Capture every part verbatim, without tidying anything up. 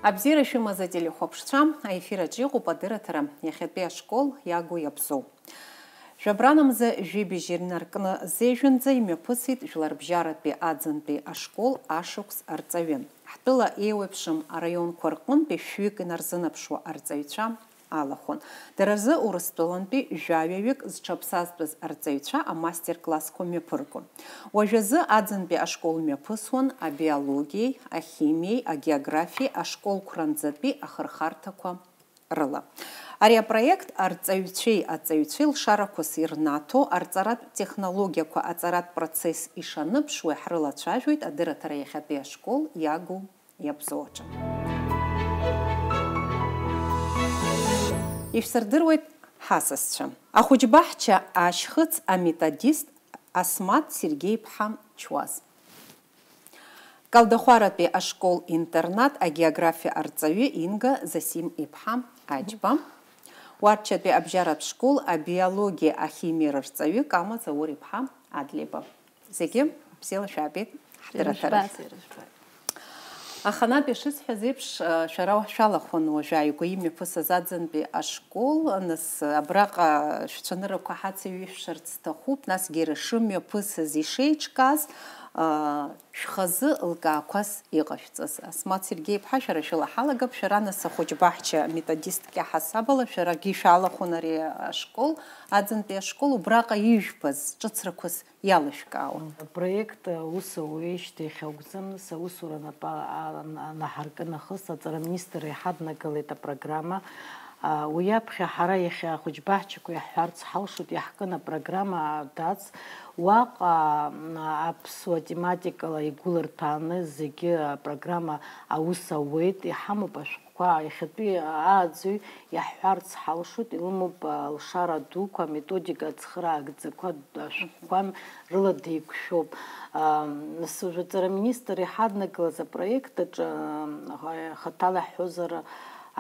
Абзиара шәымаз, ателехәаԥшцәа, аефир аҿы иҟоуп адырраҭара иахьатәи ашкол иагу иабзоу. Жәабранамза жәибжь ирнаркны зежәынӡа имҩаԥысит Жәларбжьаратәи аӡынтәи ашкол ашықәс арҵаҩы. Ҳтәыла еиуеиԥшым араионқәа рҟынтәи шәҩык инарзынаԥшуа арҵаҩцәа алахәын. Дара рзы Урыстәылантәи жәаҩаҩык зҽаԥсазтәыз арҵаҩцәа амастер-классқәа мҩаԥыргон. Уажәазы аӡынтәи ашкол мҩаԥысуан абиологиеи, ахимиеи, агеографиеи ашколқәа ранӡатәи ахырхарҭақәа рыла. Ари апроект арҵаҩцәеи аҵаҩцәеи лшарақәас ирнаҭо арҵаратә технологиақәа аҵаратә процесс ишаныԥшуа иаҳрылацәажәоит адырраҭара иахьатәи ашкол иагу иабзоу аҿы. Ишәсырдыруеит ҳасасцәа. Ахәыҷбаҳча ашьхыц аметодист Асмаҭ Сергеи-иԥҳа Чуаз. Калдахәаратәи ашкол-интернат агеографиа арҵаҩы Инга Засим-иԥҳа Аџьба. Уарчатәи абжьаратә школ абиологиа ахимиа рырҵаҩы Кама Заур-иԥҳа Адлеиба. Зегьы бзиала шәаабеит ҳдырраҭарахь. Ирыжәбаз, ирыжәбаз. Аханатә ишысҳәаз еиԥш, шәара шәалахәын уажәы ааигәа имҩаԥысыз аӡынтәи ашкол, нас абраҟа шәцәаныррақәа ҳацеиҩышәшарц сҭахуп, насгьы иара шымҩаԥысыз, ишеиҿкааз, шәхазы лкаақәас иҟашәҵаз. Асмаҭ Сергеи-иԥҳа, шәара шәыла ҳалагап, шәара нас ахәыҷбаҳча методистк иаҳасабала, шәарагьы шәалахәын ари ашкол, аӡынтәи ашкол, убраҟа ижәбаз ҿыцрақәас иалышәкаауан. Апроект аус ауеижьҭеи иахьакәӡам, нас аусура анапы а-, а-, анаҳаркы нахыс аҵара аминистр иҳаднагалеит апрограмма. А, уи аԥхьа ҳара иахьа ахәыҷбаҳчақәа иаҳҳәарц ҳалшоит, иаҳкын апрограмма дац. Уаҟа, м, аԥсуа тематикала игәылырҭәааны зегьы апрограмма аус ауеит, иҳамоуп ашәҟәқәа. Иахьатәи ааӡаҩ иаҳҳәарц ҳалшоит, илымоуп, а, лшара дуқәа, аметодика, ацхыраагӡақәа, ашәҟәқәа рыла деиқәшәоуп. А, нас уажәы аҵара аминистр иҳаднагалаз апроект аҿы, а, хаҭала ҳҳәозар,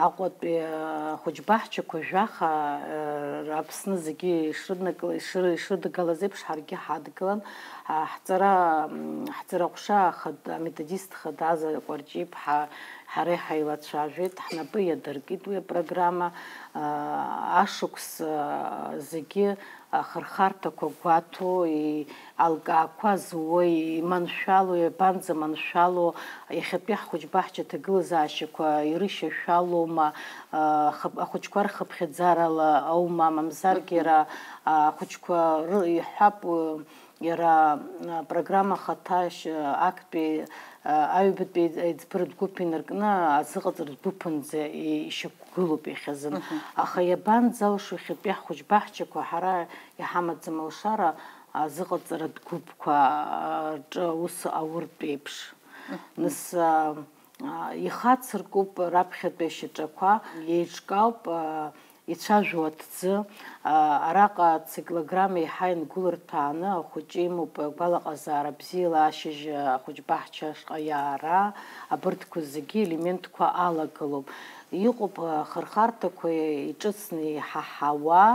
Аҟәатәи, а, ахәыҷбаҳчақәа жәаха, а, Аԥсны зегьы ишрыднакыл-, ишры-, ишрыдгалаз еиԥш, ҳаргьы ҳадгылан. А, ҳҵара, м, ҳҵара ҟәша ахад-, аметодист хадаза Кәарҷиԥҳа ҳареи ҳаилацәажәеит, ҳнапы иадыркит уи апрограмма. А, ашықәс, а, зегьы ахырхарҭақәа гәаҭо, и-, алкаақәа зуо, иманшәало, иабанӡаманшәало, иахьатәи ҳхәыҷбаҳча аҭагылазаашьақәа ирышьашәалома, а, хып-, ахәыҷқәа рхыԥхьаӡарала аума, мамзаргьы Мгм. иара, а, ахәыҷқәа ры-, иҳәап, ы, иара, а, программа хаҭа шь-, актәи, а, аҩбатәи еиҵбыратә гәыԥ инаркны азыҟаҵаратә гәыԥынӡа ишьақәгылоуп иахьазын. Мгм. Аха иабанӡалшо иахьатәи ҳхәыҷбаҳчақәа ҳара иҳамаӡам алшара азыҟаҵаратә гәыԥқәа, а, рҿы аус ауртә еиԥш. Мгм. Нас, а, а, ихацыркуп раԥхьатәи ашьаҿақәа, еиҿкаауп, а, ицәажәо аҭӡы, а, араҟа ациклограмма еиҳа иангәылырҭәааны ахәыҷы имоуп агәалаҟазаара бзиала ашьыжь ахәыҷбаҳча ашҟа иаара, абырҭқәа зегьы елементқәа алагылоуп. Иҟоуп ахырхарҭақәа иҿыцны иҳаҳауа,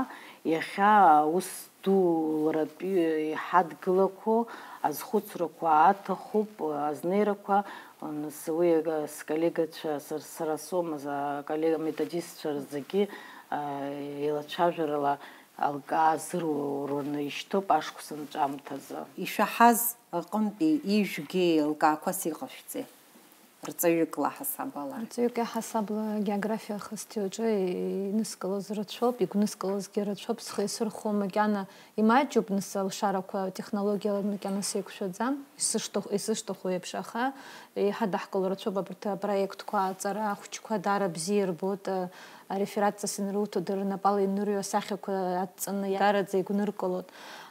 иахьа аус дуларатәы иҳадгылақәо, азхәыцрақәа аҭахуп, азнеирақәа, нас уи, а, сколлегацәа, сар-, сара соума, за-, аколлега методистцәа зегьы, а, еилацәажәарала алкаа зыруа уруны ишьҭоуп ашықәс анҵәамҭазы. Ишәаҳаз аҟынтәи ижәгеи алкаақәас иҟашәҵеи? Рҵаҩык лаҳасабала. Рҵаҩык иаҳасабала агеографиа ахысҭиаҿы иныскылоз рацәоуп, игәныскылозгьы рацәоуп, схы исырхәо макьана имаҷуп, нас алшарақәа технологиала макьана сеиқәшәаӡам, исышҭаху, исышҭаху еиԥш, аха еиҳа даҳкыло рацәоуп абарҭ апроектқәа аҵара, ахәыҷқәа даара бзиа ирбоит, ареферат ҵас инрылҭо, дара рнапала инырҩуа асахьақәа адҵаны даараӡа игәныркылоит.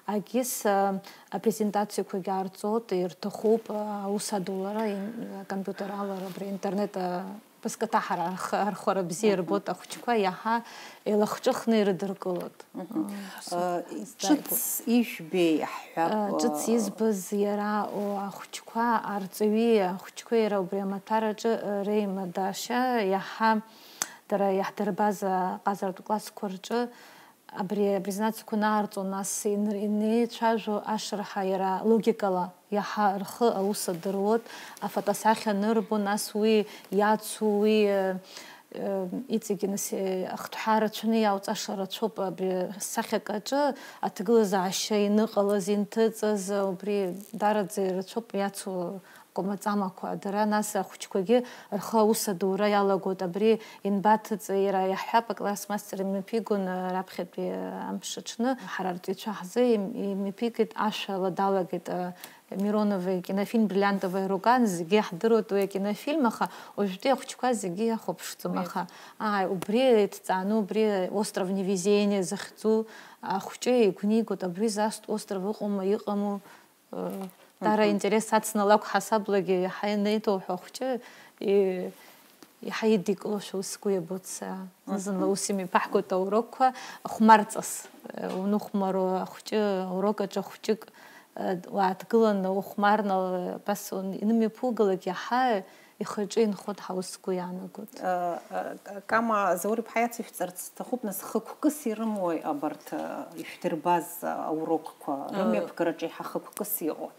Агьыс, а, апрезентациақәагьы аарҵоит, ирҭахуп, а, аус адулара, ин-, акомпиутер алара, абри интернет, а, ԥыскаҭаҳара арх-, архәара бзиа Мгм. рбоит ахәыҷқәа, иаҳа еилахҿыхны ирыдыркылоит. Мгм. М, А, зда-, ҿыц ижәбеи ҳҳәап, А, ҿыц а, избаз иара, о, ахәыҷқәа, арҵаҩи ахәыҷқәеи иара убри амаҭәараҿы, а, реимадашьа иаҳа дара иаҳдырбаз аҟазаратә классқәа рҿы Абри, абри знацқәа наарҵо, нас инр-, инеицәажәо ашырҳәа иара логикала иаҳа рхы аус адыруеит, афотосахьа анырбо, нас уи иацу, уи, э, э, иҵегьы, нас, э, ахҭҳәаа рацәаны иауҵаша рацәоуп абри сахьак аҿы аҭагылазаашьа иныҟалаз, инҭыҵыз, убри дараӡа ирацәоуп иацу акәамаҵамақәа, дара, нас ахәыҷқәагьы рхы аус адура иалагоит. Абри ианбаҭыҵи, иара иаҳҳәап, акласс мастер имҩаԥигон, раԥхьатәи амш аҽны ҳара арҵаҩцәа ҳзы им-, имҩаԥигеит, ашәала далагеит, Миронова икинофильм «Бриллиантовая рука», зегьы иаҳдыруеит уи акинофильм, аха уажәтәи ахәыҷқәа зегьы иахәаԥшӡом, аха, ааи, убри иҭҵааны, убри «Остров невезения» захьӡу ахәҷы игәнигоит, абри застә остров ыҟоума, иҟаму? Э, дара, мгм, интерес ацналакә ҳасаблагьы иаҳа инеиҭоуҳәо ахәҷы, и-, иаҳа идикылошәа ус сгәы иабоит са. Зны-зынла, мгм, ус имеиԥаҳгоит аурокқәа, хәмарҵас, э, уныхәмаруа ахәҷы, аурок аҿы ахәҷык, э, уааҭгыланы, ухәмарны, абас ун-, инымҩаԥугалак, иаҳа ихы-иҿы инхоит ҳәа ус сгәы иаанагоит. Э, э, Кама Заур-иԥҳа, иацышәҵарц сҭахуп, нас, хықәкыс ирымои абарҭ, э, ишәдырбаз, э, аурокқәа? Э, рымҩаԥгараҿы еиҳа хықәкыс иҟоу?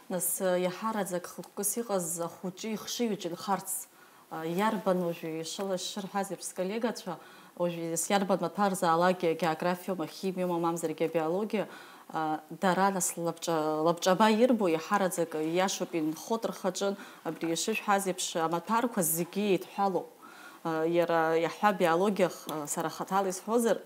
Нас, э, иаҳараӡак хықәкыс иҟаз ахәыҷы ихшыҩ иҿынхарц, э, иарбан уажәы ишыла-, ишырҳәаз еиԥш сколлегацәа, уажәы иарбан маҭәарзаалакгьы, агеографиоума, ахимиоума, мамзаргьы абиологиа, а, дара, нас, лабҿа-, лабҿаба ирбо, иаҳараӡак ииашоуп, инхоит рхаҿы, абри ишышәҳәаз еиԥш, амаҭәарқәа зегьы еидҳәалоуп. А, иара иаҳҳәап, биологиа, х-, сара хаҭала исҳәозар,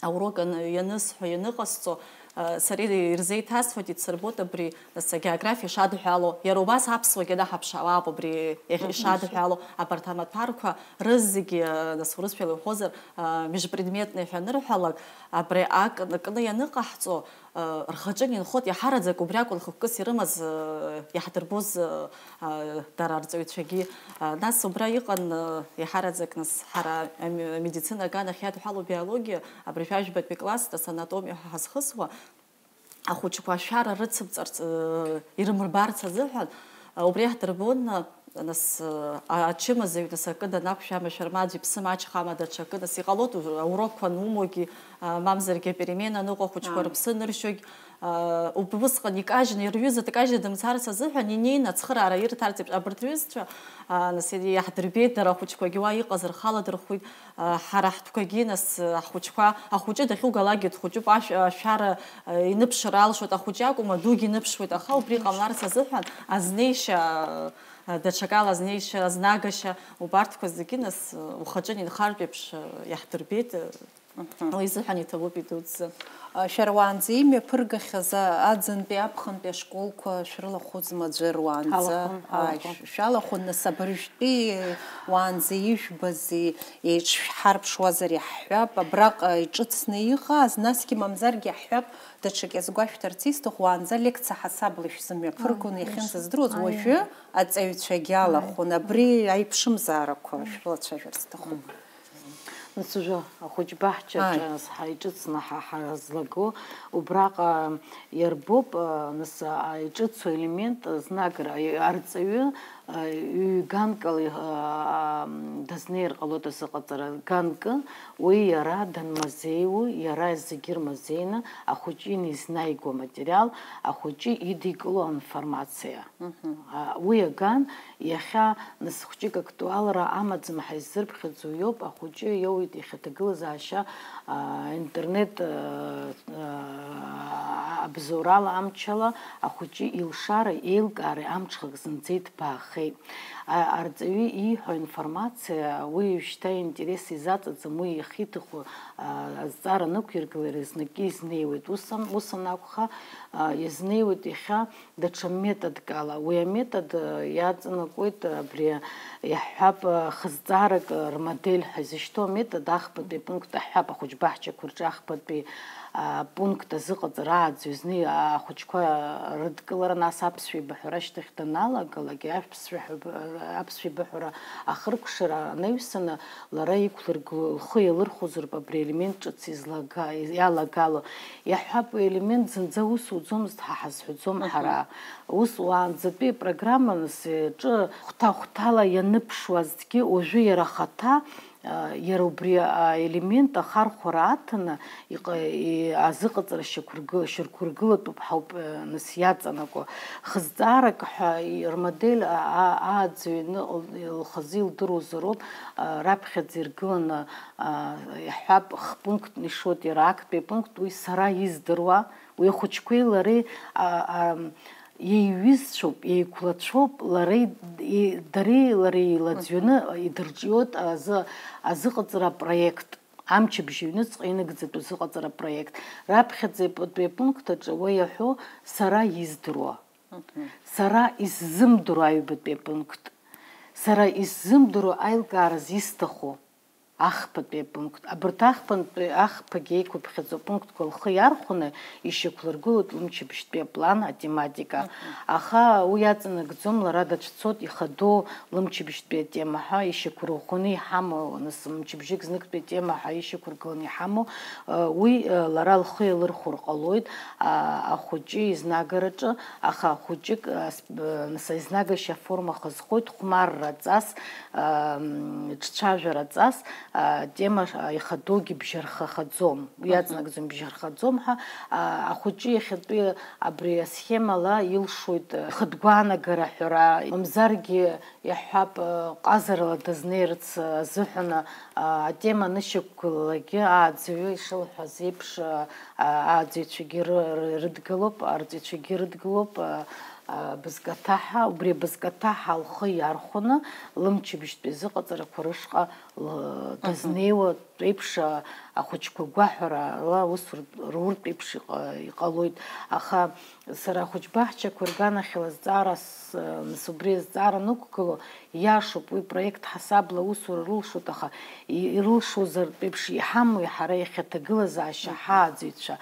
аурок ан-, ианысҳәо, ианыҟасҵо, а, сара ир-, ирзеиҭасҳәоит, идсырбоит абри, нас, агеографиа ишадҳәало, иара убас аԥсуагьы анаҳаԥшуа ауп абри иахь ишадҳәало, абарҭ амаҭәарқәа рызегьы, а, нас, урысшәала иуҳәозар, а, межпредметный ҳәа анырҳәалак, абри акы-, акны ианыҟаҳҵо, а, рхаҿы инхоит, иаҳараӡак убри акәын хықәкыс ирымаз, а, иаҳдырбоз, а, а, дара арҵаҩцәагьы. А, нас убра иҟан, а, иаҳараӡак, нас, ҳара ами-, амедицина аганахь иадҳәалоу биологиа, абыржәы жәбатәи класс, нас, анатомиа ҳәа ҳазхысуа, ахәыҷқәа ашәара рыцымҵарц, э, ирымырбарц азыҳәан, э, убри иаҳдырбон, э, нас, э, а-, ачымазаҩ, нас, акы данақәшәама, шәармаӡә иԥсы маҷхама, даҽакы, нас, иҟалоит, у-, аурокқәа анумогьы, э, мамзаргьы аперемена аныҟоу ахәыҷқәа рыԥсы ныршьогь, э, уб-, убысҟан икажьны, рҩыза дкажьны дымцарц азыҳәан, инеины ацхыраара ирҭарц еиԥш, абарҭ рҩызцәа, э, нас, иаҳдырбеит, дара ахәыҷқәагьы уа иҟаз рхаладырхәит, Ҳара ҳтәқәагьы, нас, ахәыҷқәа, ахәыҷы дахьугалакгьы дхәыҷуп, ашә-, ашәара, иныԥшыр алшоит, ахәыҷы акәым, адугьы иныԥшуеит, аха убри ҟамларц азыҳәан азнеишьа, даҽакала азнеишьа, азнагашьа, убарҭқәа зегьы, нас, ухаҿы инхартә еиԥш, иаҳдырбеит, уи изыҳәан иҭабуп идуӡӡа. Шәара уаанӡа имҩаԥыргахьаз аӡынтәи аԥхынтәи ашколқәа шәрылахәызма аӡәыр уаанӡа? Ҳалахәын, ааи, ҳалахәын. Шә-, шәалахәын, нас, абыржәтәи уаанӡа ижәбази еиҿшәҳарԥшуазар иаҳҳәап, абраҟа иҿыцны иҟаз, насгьы мамзаргьы иаҳҳәап, даҽак иазгәашәҭарц исҭаху, уаанӡа лекциа ҳасабла ишәзымҩаԥыргон, ааи, иахьынӡаздыруаз, ааи, уажәы аҵаҩцәагьы алахәын, абри аиԥшымзаарақәа шәрылацәажәарц сҭахуп. Нас уажәы ахәыҷ баҳчаҿы, ааи, нас ҳа иҿыцны ҳа ҳазлаго, убраҟа иарбоуп, а, нас, а, иҿыцу елемент, а, знагара, а, арҵаҩы, а, ҩ-ганкала, а, дазнеир ҟалоит азыҟаҵара ганкы, уи иара данмазеиуа, иара зегьы ирмазеины, ахәыҷы инеизнаиго аматериал, ахәыҷы идикыло аинформациа. Мгм. А, уи аган, иахьа, нас, хәҷык актуалра амаӡам ҳәа иззырԥхьаӡо иоуп, ахәыҷы иоуит иахьа аҭагылазаашьа, а, интернет, а, а, абзоурала амчала, ахәыҷы илшара, еилкаара амҽхак зынӡа иҭбаахеит. А, арҵаҩы ииҳәо аинформациа, уи уажәшьҭа интерес изаҵаӡам, уи иахьиҭаху, а, азҵаара нықәиргылар, еснагьы изнеиуеит. Ус ан-, ус анакәха, а, иазнеиуеит иахьа даҽа методк ала. Уи аметод, э, иаҵанакуеит, э, абри, э, иаҳҳәап, э, хызҵаарак, э, рмодель ҳәа изышьҭоу аметод, ахԥатәи апункт аҳҳәап, ахәыҷ баҳчақәа рҿы ахԥатәи, а, пункт азыҟаҵара ааӡаҩ зны, а, ахәыҷқәа рыдкылара, нас аԥсшәа еибаҳәара ашьҭахь даналагалак, аԥсшәа ҳәа-, аԥсшәа еибаҳәара ахыркәшара анаҩсаны, лара иқәлыргыло, лхы иалырхәозароуп абри аелемент ҿыц излага-, иалагало. Иаҳҳәап, уи аелемент зынӡа ус уӡомызт ҳәа ҳазҳәаӡом ҳара. Ус уаанӡатәи апрограмма, нас, иҿы хәҭа-хәҭала ианыԥшуазҭгьы, уажәы иара ахаҭа Иара убри аелемент ахархәара аҭаны иҟа-, и-, азыҟаҵара шьақәыргы-, шьақәыргылатәуп ҳәа ауп, э, нас иаҵанакуа. Хызҵаарак ҳәа и-, рмодель а-, а-, ааӡаҩ аныҟал-, лхазы илдыруазароуп, а, раԥхьаӡа иргыланы, а, иаҳҳәап, х-пунктны ишоит иара актәи апункт, уи сара издыруа, уи ахәыҷқәеи лареи, а, а, Иеиҩызцәоуп, еиқәлацәоуп, лара и-, и-, дареи лареи еилаӡҩаны идырҿиоит азы-, азыҟаҵара апроект, амчыбжь аҩныҵҟа иныгӡатәу азыҟаҵара апроект. Раԥхьаӡатәи апункт аҿы уа иаҳәо сара издыруа, сара исзымдыруа аҩбатәи апункт, сара исзымдыруа аилкааразы исҭаху. Ахԥатәи апункт. Абарҭ ахԥантәи, ахԥагьы еиқәыԥхьаӡоу апунктқәа лхы иархәаны ишьақәлыргылоит лымчыбжьтәи аплан, атематика. Мгм. Аха уи аҵанакӡом, лара дацәцоит ихадоу лымчыбжьтәи атема ҳәа ишьақәырӷәӷәаны иҳамоу, нас мчыбжьык зныктәи атема ҳәа ишьақәыргыланы иҳамоу, э, уи, э, лара лхы иалырхәыр ҟалоит, а, ахәыҷы изнагараҿы, аха ахәыҷык, а, с-, э, нас аизнагашьа аформа хазхоит хәмарраҵас, ам, ҿцәажәараҵас, а, тема, а, ихадоугьы бжьархахаӡом, уи Мгм. аҵанакӡом бжьархаӡом ҳәа, а, ахәыҷы иахьатәи абри асхемала илшоит, а, ихатә гәаанагара ҳәара, мамзаргьы иаҳҳәап, а, ҟазарала дазнеирц азыҳәан, а, атема анышьақәгылалакгьы ааӡаҩы ишылҳәаз еиԥш, а, а, ааӡаҩцәагьы ры-, ры-, рыдгылоуп, арҵаҩцәагьы рыдгылоуп, а, а, бызкаҭа ҳәа, убри абызкаҭа ҳәа лхы иархәаны, лымчыбжьтәи азыҟаҵарақәа рышҟа л-, Мгм. дазнеиуа еиԥш, а, ахәыҷқәа гәаҳәарала аус ру-, руртә еиԥш иҟа-, иҟалоит. Аха сара ахәыҷ баҳчақәа рганахьала зҵаара с-, нас убри азҵаара нықәгыло, иашоуп, уи проект ҳасабла аусура рылшоит, аха и-, ирылшозар еиԥш иҳамоуи ҳара иахьа аҭагылазаашьа Мгм. ҳааӡаҩцәа?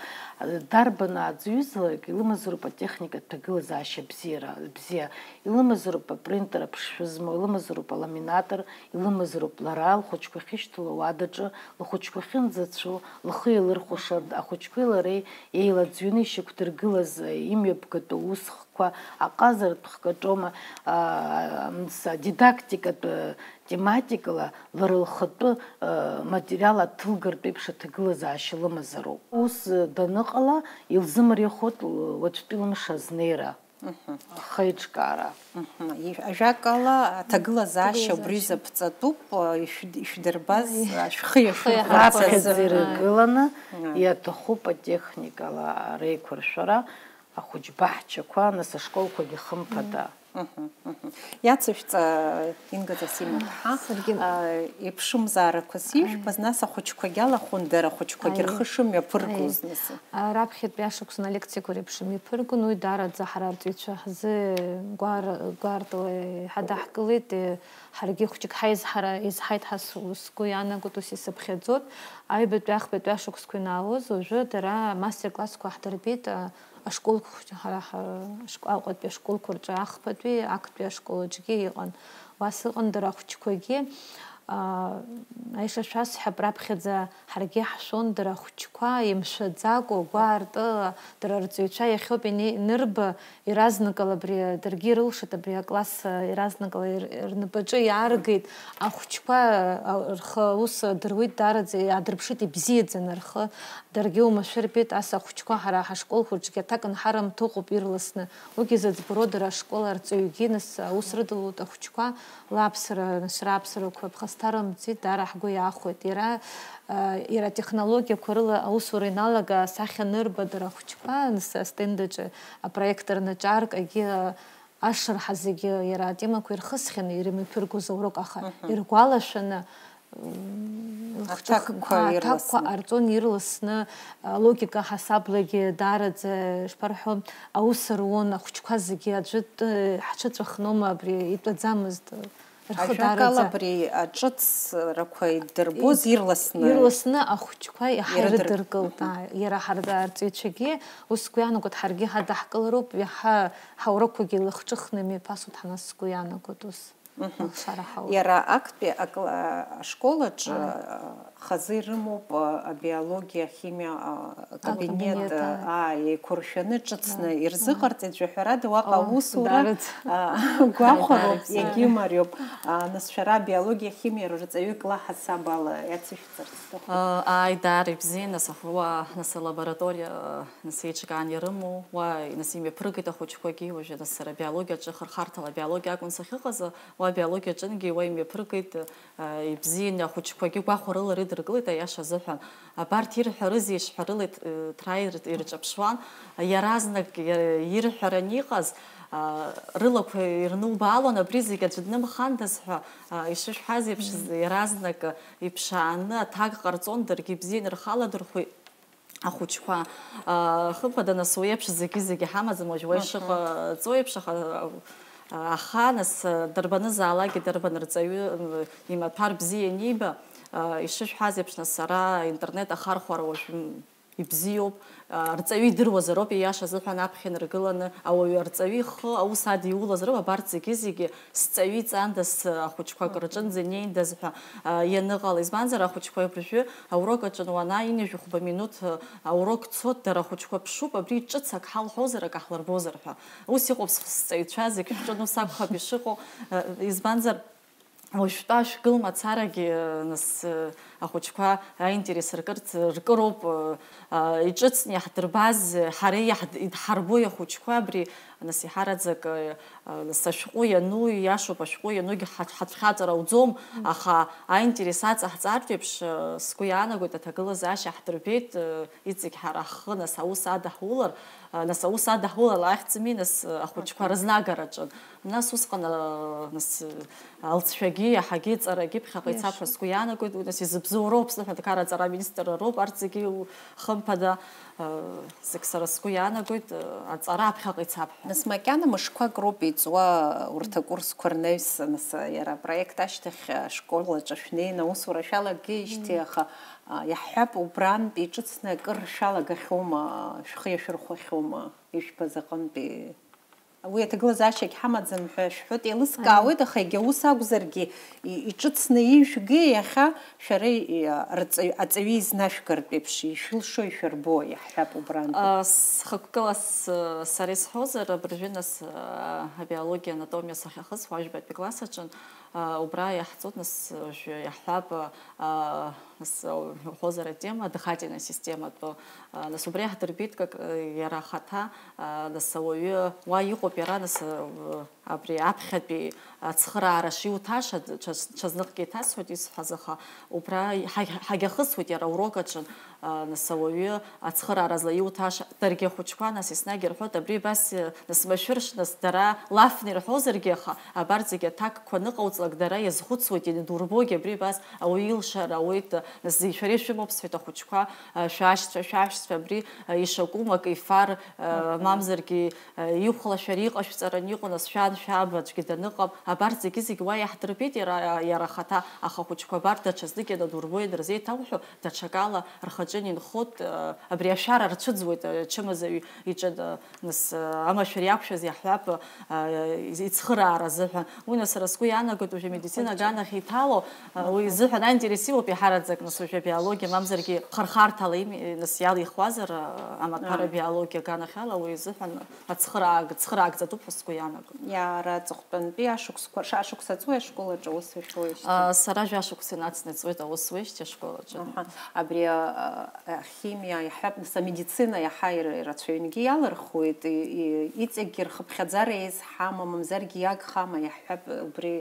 Дарбан ааӡаҩызаалак илымазароуп атехникатә ҭагылазаашьа бзиара, бзиа. Илымазароуп апринтер аԥшшәы змоу, илымазароуп аламинатор, илымазароуп лара, лхәыҷқәа ахьышьҭоу луадаҿы, лхәыҷқәа ахьынӡацәоу, лхы иалырхәаша, ахәыҷқәеи лареи еилаӡҩаны ишьақәдыргылаз, имҩаԥгатәу усхкқәа, аҟазаратә хкаҿома, а, мца, дидактикатә тематикала лара лхатәы, а, материал аҭылгартә еиԥш аҭагылазаашьа лымазароуп. Ус даныҟала, илзымариахоит уаҵәтәи лымш азнеира. Мгм. Ахеиҿкаара. Мгм. Ижә-, ажәакала, аҭагылазаашьа убри Ҭагылазаашьа. Заԥҵатәуп, а, ишәд-, ишәдырбаз, Ҳхы а, шәхы иахьырхәац Ҳхы азы. Раԥхьаӡа иргыланы Мгм. иаҭахуп атехникала реиқәыршәара, ахәыҷ баҳчақәа, нас ашколқәагьы хымԥада. Мгм, мгм. Иацышәҵа, Инга Зосим-иԥҳа, Саргьы а, иԥшымзаарақәа сижәбаз, Аи. нас ахәыҷқәагьы алахәын, дара ахәыҷқәагьы Аи. рхы шымҩаԥыргоз Аи. нас. А, раԥхьатәи ашықәс аналектикура еиԥшым иԥыргон, уи даараӡа ҳара арҵаҩцәа ҳзы гәар-, гәаартыла иҳадаҳкылеит, е, ҳаргьы хәыҷык ҳаизҳара изҳаит ҳәа су-, сгәы иаанагоит, ус исыԥхьаӡоит. Аҩбатәи, ахԥатәи ашықәсқәа ианаалоз, уажәы дара мастер-классқәа ҳдырбеит, а, ашколқәа хәҷы-, ҳара ҳа-, ашк-, Аҟәатәи ашколқәа рҿы ахԥатәи, актәи ашкол аҿгьы иҟан. Уа сыҟан дара ахәыҷқәагьы, аа, аиша шәасҳәап, раԥхьаӡа ҳаргьы ҳшәон дара ахәыҷқәа, имшәаӡакәа, гәаартыла, дара рҵаҩцәа иахьоуп ине-, инырба, иаразнакала абри, даргьы ирылшеит абри акласс, иаразнакала ир-, рнапаҿы иааргеит, ахәыҷқәа, а, рхы аус адыруеит, даараӡа иаадырԥшит ибзиаӡаны рхы, даргьы оумашәа рбеит, ас ахәыҷқәа ҳара ҳашкол хәыҷгьы аҭак нҳарымҭа ыҟоуп ирласны, уигьы зыӡбароу дара ашкол арҵаҩгьы, нас аус рыдылоит ахәыҷқәа, лаԥсара, нас рааԥсарақәа ԥхасҭарымҵит, даара ҳгәы иаахәеит. Иара, а, иара атехнологиақәа рыла аусура иналага асахьа анырба дара ахәыҷқәа, нас астендаҿы апроектор наҿарк, агьы, а, ашырҳа зегьы иара атемақәа ирхысхьаны ирымҩаԥыргоз аурок, аха Мгм. иргәалашәаны, м, Аҭакқәа а, аҭакқәа ирласны. ҟарҵон ирласны, а, логика ҳасаблагьы даараӡа, ишԥарҳәо, аус руан ахәыҷқәа зегьы аӡәы, э, ҳҽыҵәахноума абри итәаӡамызт, рхы Ажәакала, даараӡа абри аҿыцрақәа иддырбоз Ид-, ирласны. ирласны ахәыҷқәа иаҳа Ирыдыр-, ирыдыркылт, мгм. аа, иара ҳарда арҵаҩцәагьы, ус сгәы иаанагоит, ҳаргьы ҳадаҳкылароуп, иаҳа ҳаурокқәагьы лахҿыхны имҩаԥасуеит ҳәа нас сгәы иаанагоит ус. Алшара ҳауп. Иара актәи акла-, ашкол аҿы, Ааи. а, хазы ирымоуп, а, абиологиа, ахимиа, а, кабинет, Акабинет, а, ааи. ааи, еиқәыршәаны ҿыцны Ааи. ирзыҟарҵеит, жәаҳәарада, уаҟа Ааи. аусура, Дарыӡ. а, гәахәароуп, Дарыӡ. егьымариоуп. А, нас шәара абиологиа, ахимиа рҵаҩык ла ҳасаб ала иацышәҵарц сҭахуп. Ааи, даара ибзиан, нас ахәуа, нас алабораториа, нас еиҿкаан ирымоу, уа, нас имҩаԥыргеит ахәыҷқәагьы, уажәы, нас сара абиологиаҿы, хырхарҭала абиологиа акәын сахьыҟаз, уа абиологиаҿынгьы уа имҩаԥыргеит, а, ибзианы ахәыҷқәагьы гәахәарыла ирыдыркылеит, аиаша азыҳәан. Абарҭ ирҳәарызеи ишҳәарыла ит-, ҭра ир-, ирҿаԥшуан, иаразнак, иа-, ирҳәаран иҟаз, а, рылақәа ирнубаалон, абри зегь аӡәы днымхандаз ҳәа, а, ишышәҳәаз еиԥш, Мгм. иаразнак иԥшааны аҭак ҟарҵон, даргьы ибзианы рхы аладырхәит. Ахәыҷқәа, аа, хымԥада, нас уи еиԥш зегьы-зегьы ҳамаӡам, уажә уа Аха. ишыҟаҵо еиԥш, аха, аа, аха, нас, дарбанызаалакгьы, дарбан рҵаҩы, м, имаҭәар бзиа аниба, аа, ишышәҳәаз еиԥш, нас, сара интернет ахархәара уажә, м, ибзиоуп, аа, рҵаҩы идыруазароуп, ииашазыҳәан аԥхьа инаргыланы, ауаҩы арҵаҩы ихы аус адиулазароуп, абарҭ зегьы-зегьы сҵаҩы иҵандаз, ахәыҷқәа акы рҿынӡа инеиндаз ҳәа, а, ианыҟала. Избанзар, ахәыҷқәа абыржәы аурок аҿы уанааи, ҩажәи хәба минуҭ, а, аурок цоит, дара ахәыҷқәа ԥшуп, абри ҿыц ак ҳалҳәозар, ак ҳлырбозар ҳәа. Ус иҟоуп с-, сҵаҩцәа зегь шәҿы, ус акәхап ишыҟоу. А, избанзар, уажәтәа шәгыл мацарагьы, а, нас, а, ахәыҷқәа аинтерес ркырц, ркыроуп, а, а, иҿыцны иаҳдырбаз, ҳара иаҳд-, идҳарбои ахәыҷқәа абри, нас, иҳараӡак, а, а, нас, ашәҟәы иану, ииашоуп, ашәҟәы ианугьы ҳац-, ҳацәхьаҵыр ауӡом, Мм. аха аинтерес аҵаҳҵартә еиԥш, а, сгәы иаанагоит, аҭагылазаашьа ҳдырбеит, а, иҵегь ҳара ҳхы, нас, аус адаҳулар, а, нас, аус адаҳулар лаахьӡами, нас, а, ахәыҷқәа Аха. рызнагараҿы. Нас усҟан, а, нас, а, алҵшәагьы, иаҳагьы, ҵарагьы ԥхьаҟа ицап ҳәа Иашоуп. сгәы иаанагоит, уи, нас, изыбзоуроуп, сныҳәа, аҭакара аҵара аминистр роуп, арҭ зегьы у-, хымԥада, а, зегь сара сгәы иаанагоит, а, аҵара аԥхьаҟа ицап ҳәа. Нас макьана мышқәак роуп иҵуа урҭ акурсқәа рнаҩс, нас, а, иара апроект ашьҭахь, а, ашкол аҿы шәнеины аусура шәалагеижьҭеи, Мм. аха, а, иаҳҳәап, убрантә иҿыцны акыр шәалагахьоума, шәхы иашәырхәахьоума, ижәбаз аҟынтәи? Уи аҭагылазаашьагь ҳамаӡам ҳәа шәҳәоит, еилыскаауеит, аха егьа ус акәзаргьы, и-, иҿыцны ижәги иахьа шәара, и-, рҵаҩ-, аҵаҩы изнашәгартә еиԥш, ишәылшо ишәырбо, иаҳҳәап, убрантәи. А, схықәкыла с-, сара исҳәозар, абыржәы, нас, а, абиологиа, анатомиа сахьахысуа, ажәбатәи класс аҿын, а, убра иаҳҵоит, нас, уажәы иаҳҳәап, а, нас, уҳәозар, атема, дыхательная система, то, а, нас, убри иаҳдырбеит, как, э, иара ахаҭа, а, нас, ауаҩы уа иҟоуп иара, нас, э, абри аԥхьатәи ацхыраара шиуҭаша, д-, ҽаз-, ҽазныҟгьы иҭасҳәоит исҳәаз, аха убра ҳа-, ҳагьахысуеит иара аурок аҿы, а, нас, ауаҩы ацхыраара злаиуҭаша, даргьы ахәыҷқәа, нас, еснагь ирҳәоит, абри абас, э, нас, машәыршь, нас, дара лафны ирҳәозаргьы, аха абарҭ зегьы аҭакқәа аныҟауҵлак, дара иазхәыцуеит, ианадурбогьы, абри абас ауаҩы илшара ауеит, нас, шәара ишәымоуп, сҳәеит, ахәыҷқәа, а, шәашьцәа, шәаҳәшьцәа, абри, а, ишакәым акы ифар, а, Мгм. мамзаргьы, а, ихәлашәара иҟашәҵараны иҟоу, нас, шәан, шәаб аӡәгьы даныҟам, абарҭ зегьы-зегьы уа иаҳдырбеит иара, иара ахаҭа, аха ахәыҷқәа абарҭ даҽазнык ианадурбо, ианырзеиҭауҳәо, даҽакала рхаҿы инхоит, а, абри ашәара рцәыӡуеит, ачымазаҩ иҿы, а, Нас, а, амашәыр иақәшәаз иаҳҳәап, а, ицхыраара азыҳәан. Уи, нас, сара сгәы иаанагоит, уажәы амедицина Ахәыҷы. аганахь иҭало, а, уи Аха. изыҳәан аинтерес имоуп иаҳараӡак, нас, уажәы абиологиа, мамзаргьы хырхарҭала ими-, нас, иалихуазар, а, амаҭәар Ааи. абиологиа аганахьала, уи изыҳәан ацхырааг-, цхыраагӡатәуп ҳәа сгәы иаанагоит. Иара аҵыхәтәантәи ашықәсқәа, ша-, ашықәс аҵуеи ашкол аҿы аус уашәоижьҭеи? А, сара жәашықәса инацнаҵуеит аус уеижьҭеи ашкол аҿы. Аҳа. Абри, а, а, ахимиа иаҳҳәап, нас, амедицина иаҳа ир-, ирацәаҩынгьы иалырхуеит, и-, и-, иҵегьгьы рхыԥхьаӡара еизҳама, мамзаргьы иагхама, иаҳҳәап, убри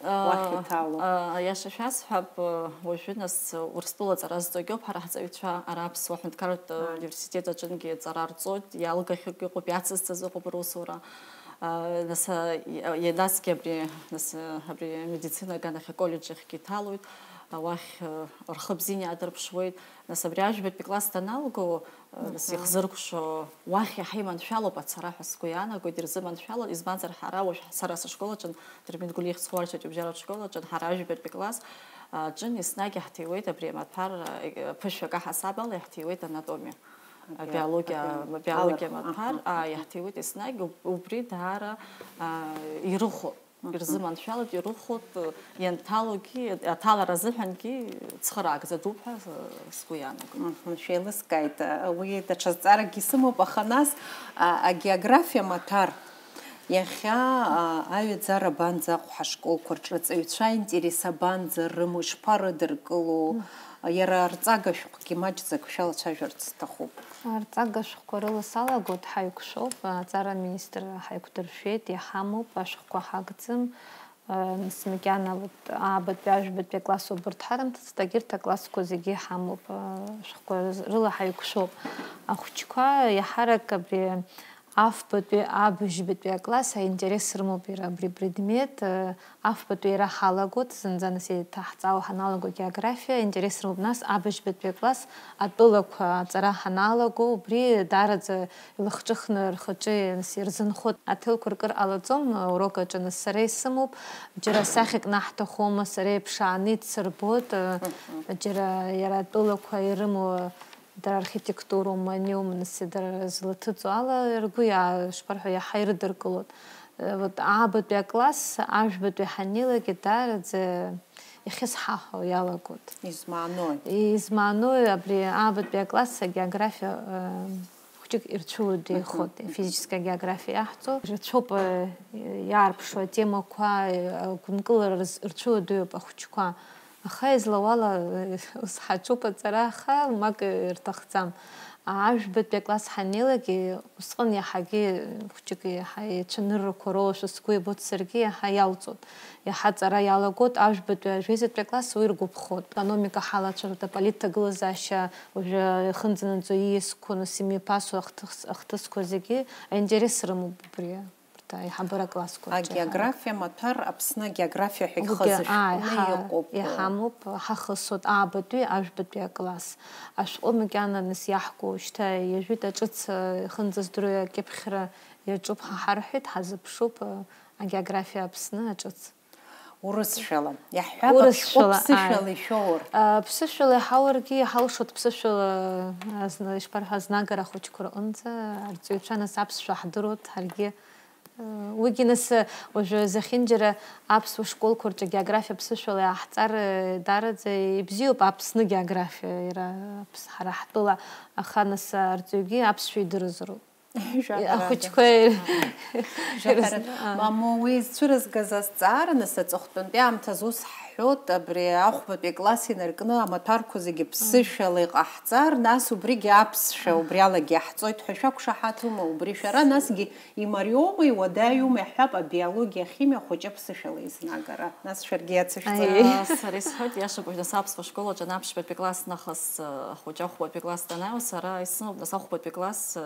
уахь А, иҭало. а, аиаша шәасҳәап, а, уажәы, нас, Урыстәыла аҵара зҵогьоуп ҳара ҳҵаҩцәа, ара Аԥсуа ҳәынҭқарратә Ааи. университет аҿынгьы аҵара рҵоит, иалгахьоугьы ыҟоуп, иацызҵаз ыҟоуп русура. А, нас, а, и-, а, насгьы абри, нас, а, абри амедицина аганахь аколлеџь ахьгьы иҭалоит, а, уахь, а, рхы бзианы иаадырԥшуеит. Нас абри ажәбатәи класс даналго, а, нас Аҳа. ихзыркәшо, уахь иаҳа иманшәалоуп ацара ҳәа сгәы иаанагоит, ирзыманшәалан, избанзар, ҳара уажә сара сышкол аҿы, Дырмит Гәлиа ихьӡ-хәарча ҭыжьаратә школ аҿы ҳара ажәбатәи класс аҿы еснагь иаҳҭиуеит абри амаҭәар, а, ԥышәак аҳасабала иаҳҭиуеит анатомиа, Абио-, абиологиа, абио-, абиологиа алархә, маҭәар, аҳа, а, аҳа. иаҳҭиуеит еснагь, уб-, убри даара, а, ирыхәо. Ирзыманшәалоит, ирыхәоит, ианҭалогьы, аҭалара азыҳәангьы цхыраагӡа дууп ҳәа сгәы иаанагоит. Мгм, шәеилыскааит. Уи даҽа зҵааракгьы сымоуп, аха нас, а, агеографиа маҭәар иахьа, а, аҩаӡара абанӡаҟоу ҳашколқәа рҿы, аҵаҩцәа аинтерес абанӡа рымоу, ишԥарыдыркыло, иара арҵага шәҟәгьы маҷӡак шәалацәажәарц сҭахуп. Арҵага шәҟәқәа рыла салагоит, ҳаиқәшәоуп, аҵара аминистрра ҳаиқәдыршәеит, иҳамоуп, ашәҟәқәа ҳагӡам. Нас макьана вот аабатәи, ажәбатәи акласс убырҭ ҳарымҭацт, егьырҭ аклассқәа зегьы иҳамоуп, ашәҟәқәа рыла ҳаиқәшәоуп. Ахәыҷқәа иаҳарак абри афбатәи, абыжьбатәи акласс аинтерес рымоуп иара абри предмет, афбатәи иара ҳалагоит, зынӡа нас еиҭаҳҵаауа ҳаналаго географиа, аинтерес рымоуп, нас абыжьбатәи акласс атәылақәа аҵара ҳаналаго, убри даараӡа илахҿыхны рхаҿы, нас, ирзынхоит. Аҭелқәа ркыр ҟалаӡом, урок аҿы, нас, сара исымоуп, џьара сахьак наҳҭахума, сара иԥшааны идсырбоит, џьара иара атәылақәа ирымоу дара архитектуроума, аниоума, нас, дара злаҭыҵуа ала ргәы иаа-, шԥарҳәо, иаҳа ирыдыркылоит. Вот аабатәи акласс, ажәбатәи ҳаннеилак, даараӡа ихьысҳаҳәо иалагоит. Измаанои? Измаанои, абри аабатәи акласс агеографиа, э, хәҷык ирцәыло деихот, Мгм, мгм. Физическая географиа иаҳҵо. Ирцәоуп, э, иаарԥшуа атемақәа, э, агәынкылара рз-, рцәыло дыҩуп ахәҷқәа. Аха излауала, э, ус ҳаҿуп аҵара, аха мак ирҭахӡам. Ажәбатәи акласс ҳаннеилакгьы, усҟан иаҳагьы хәҷык иаҳа ицәаныррақәа роуашәа сгәы иабоит саргьы, иаҳа иалҵуан. Иаҳа аҵара иалагоит, ажәбатәи, ажәеизатәи акласс уи иргәаԥхоит. Аекономика ҳалацәажәоит, аполитҭагылазаашьа уажәы ихынӡанаӡо ииасқәа, нас имҩаԥасуа ахҭыс-, ахҭысқәа зегьы аинтерес рымоуп убри. Урҭ аиҳабыра классқәа рҿы. Агеографиа маҭәар Аԥсны агеографиа ҳәа Уигьы, ихазышәҟәны ааи, ҳа-, иҟоуп. Иҳамоуп, ҳахысуеит аабатәи, ажәбатәи акласс. Ашәҟәы макьана нас иаҳку шьҭа иажәит, аҿыц, э, ихынӡаздыруа акьыԥхьра иаҿуп, ҳа ҳарҳәеит, ҳазыԥшуп, э, агеографиа Аԥсны аҿыц. Урысшәала. Иаҳҳәап, ашәҟәы Урысшәала, ааи. Ԥсышәала ишәоур. Э, ԥсышәала иҳауаргьы иҳалшоит, ԥсышәала, э, азна-, ишԥарҳәа, азнагара ахәыҷқәа рҟынӡа арҵаҩцәа нас аԥсшәа ҳдыруеит ҳаргьы. Уигьы нас, уажәы зехьынџьара аԥсуа школқәа рҿы географиа ԥсышәала иааҳҵар, даараӡа ибзиоуп, Аԥсны географиа, иара Аԥс-, ҳара ҳтәыла, аха нас арҵаҩгьы аԥсшәа идырзароуп. Жәаҳәарада. Ахәыҷқәа Жәаҳәарада. Ирыз-, аа. Мамоу, уи зцәырызгаз азҵаара, нас, аҵыхәтәантәи аамҭазы ус ҳҳәоит, абри ахәбатәи акласс инаркны амаҭәарқәа зегьы ԥсышәала иҟаҳҵар, нас убригьы аԥсшәа убри алагьы иаҳҵоит ҳәа шәақәшаҳаҭума? Убри шәара насгьы Имариоума, иуадаҩума, иаҳҳәап, абиологиа, ахимиа ахәыҷы аԥсышәала изнагара. Нас шәаргьы иацышәҵа. Аиеи. Сара исҳәоит, иашоуп, уажә нас аԥсуа школ аҿы ана аԥшьбатәи класс нахыс, ахәыҷы ахәбатәи класс данааиуа, сара исымоуп, нас ахәбатәи класс,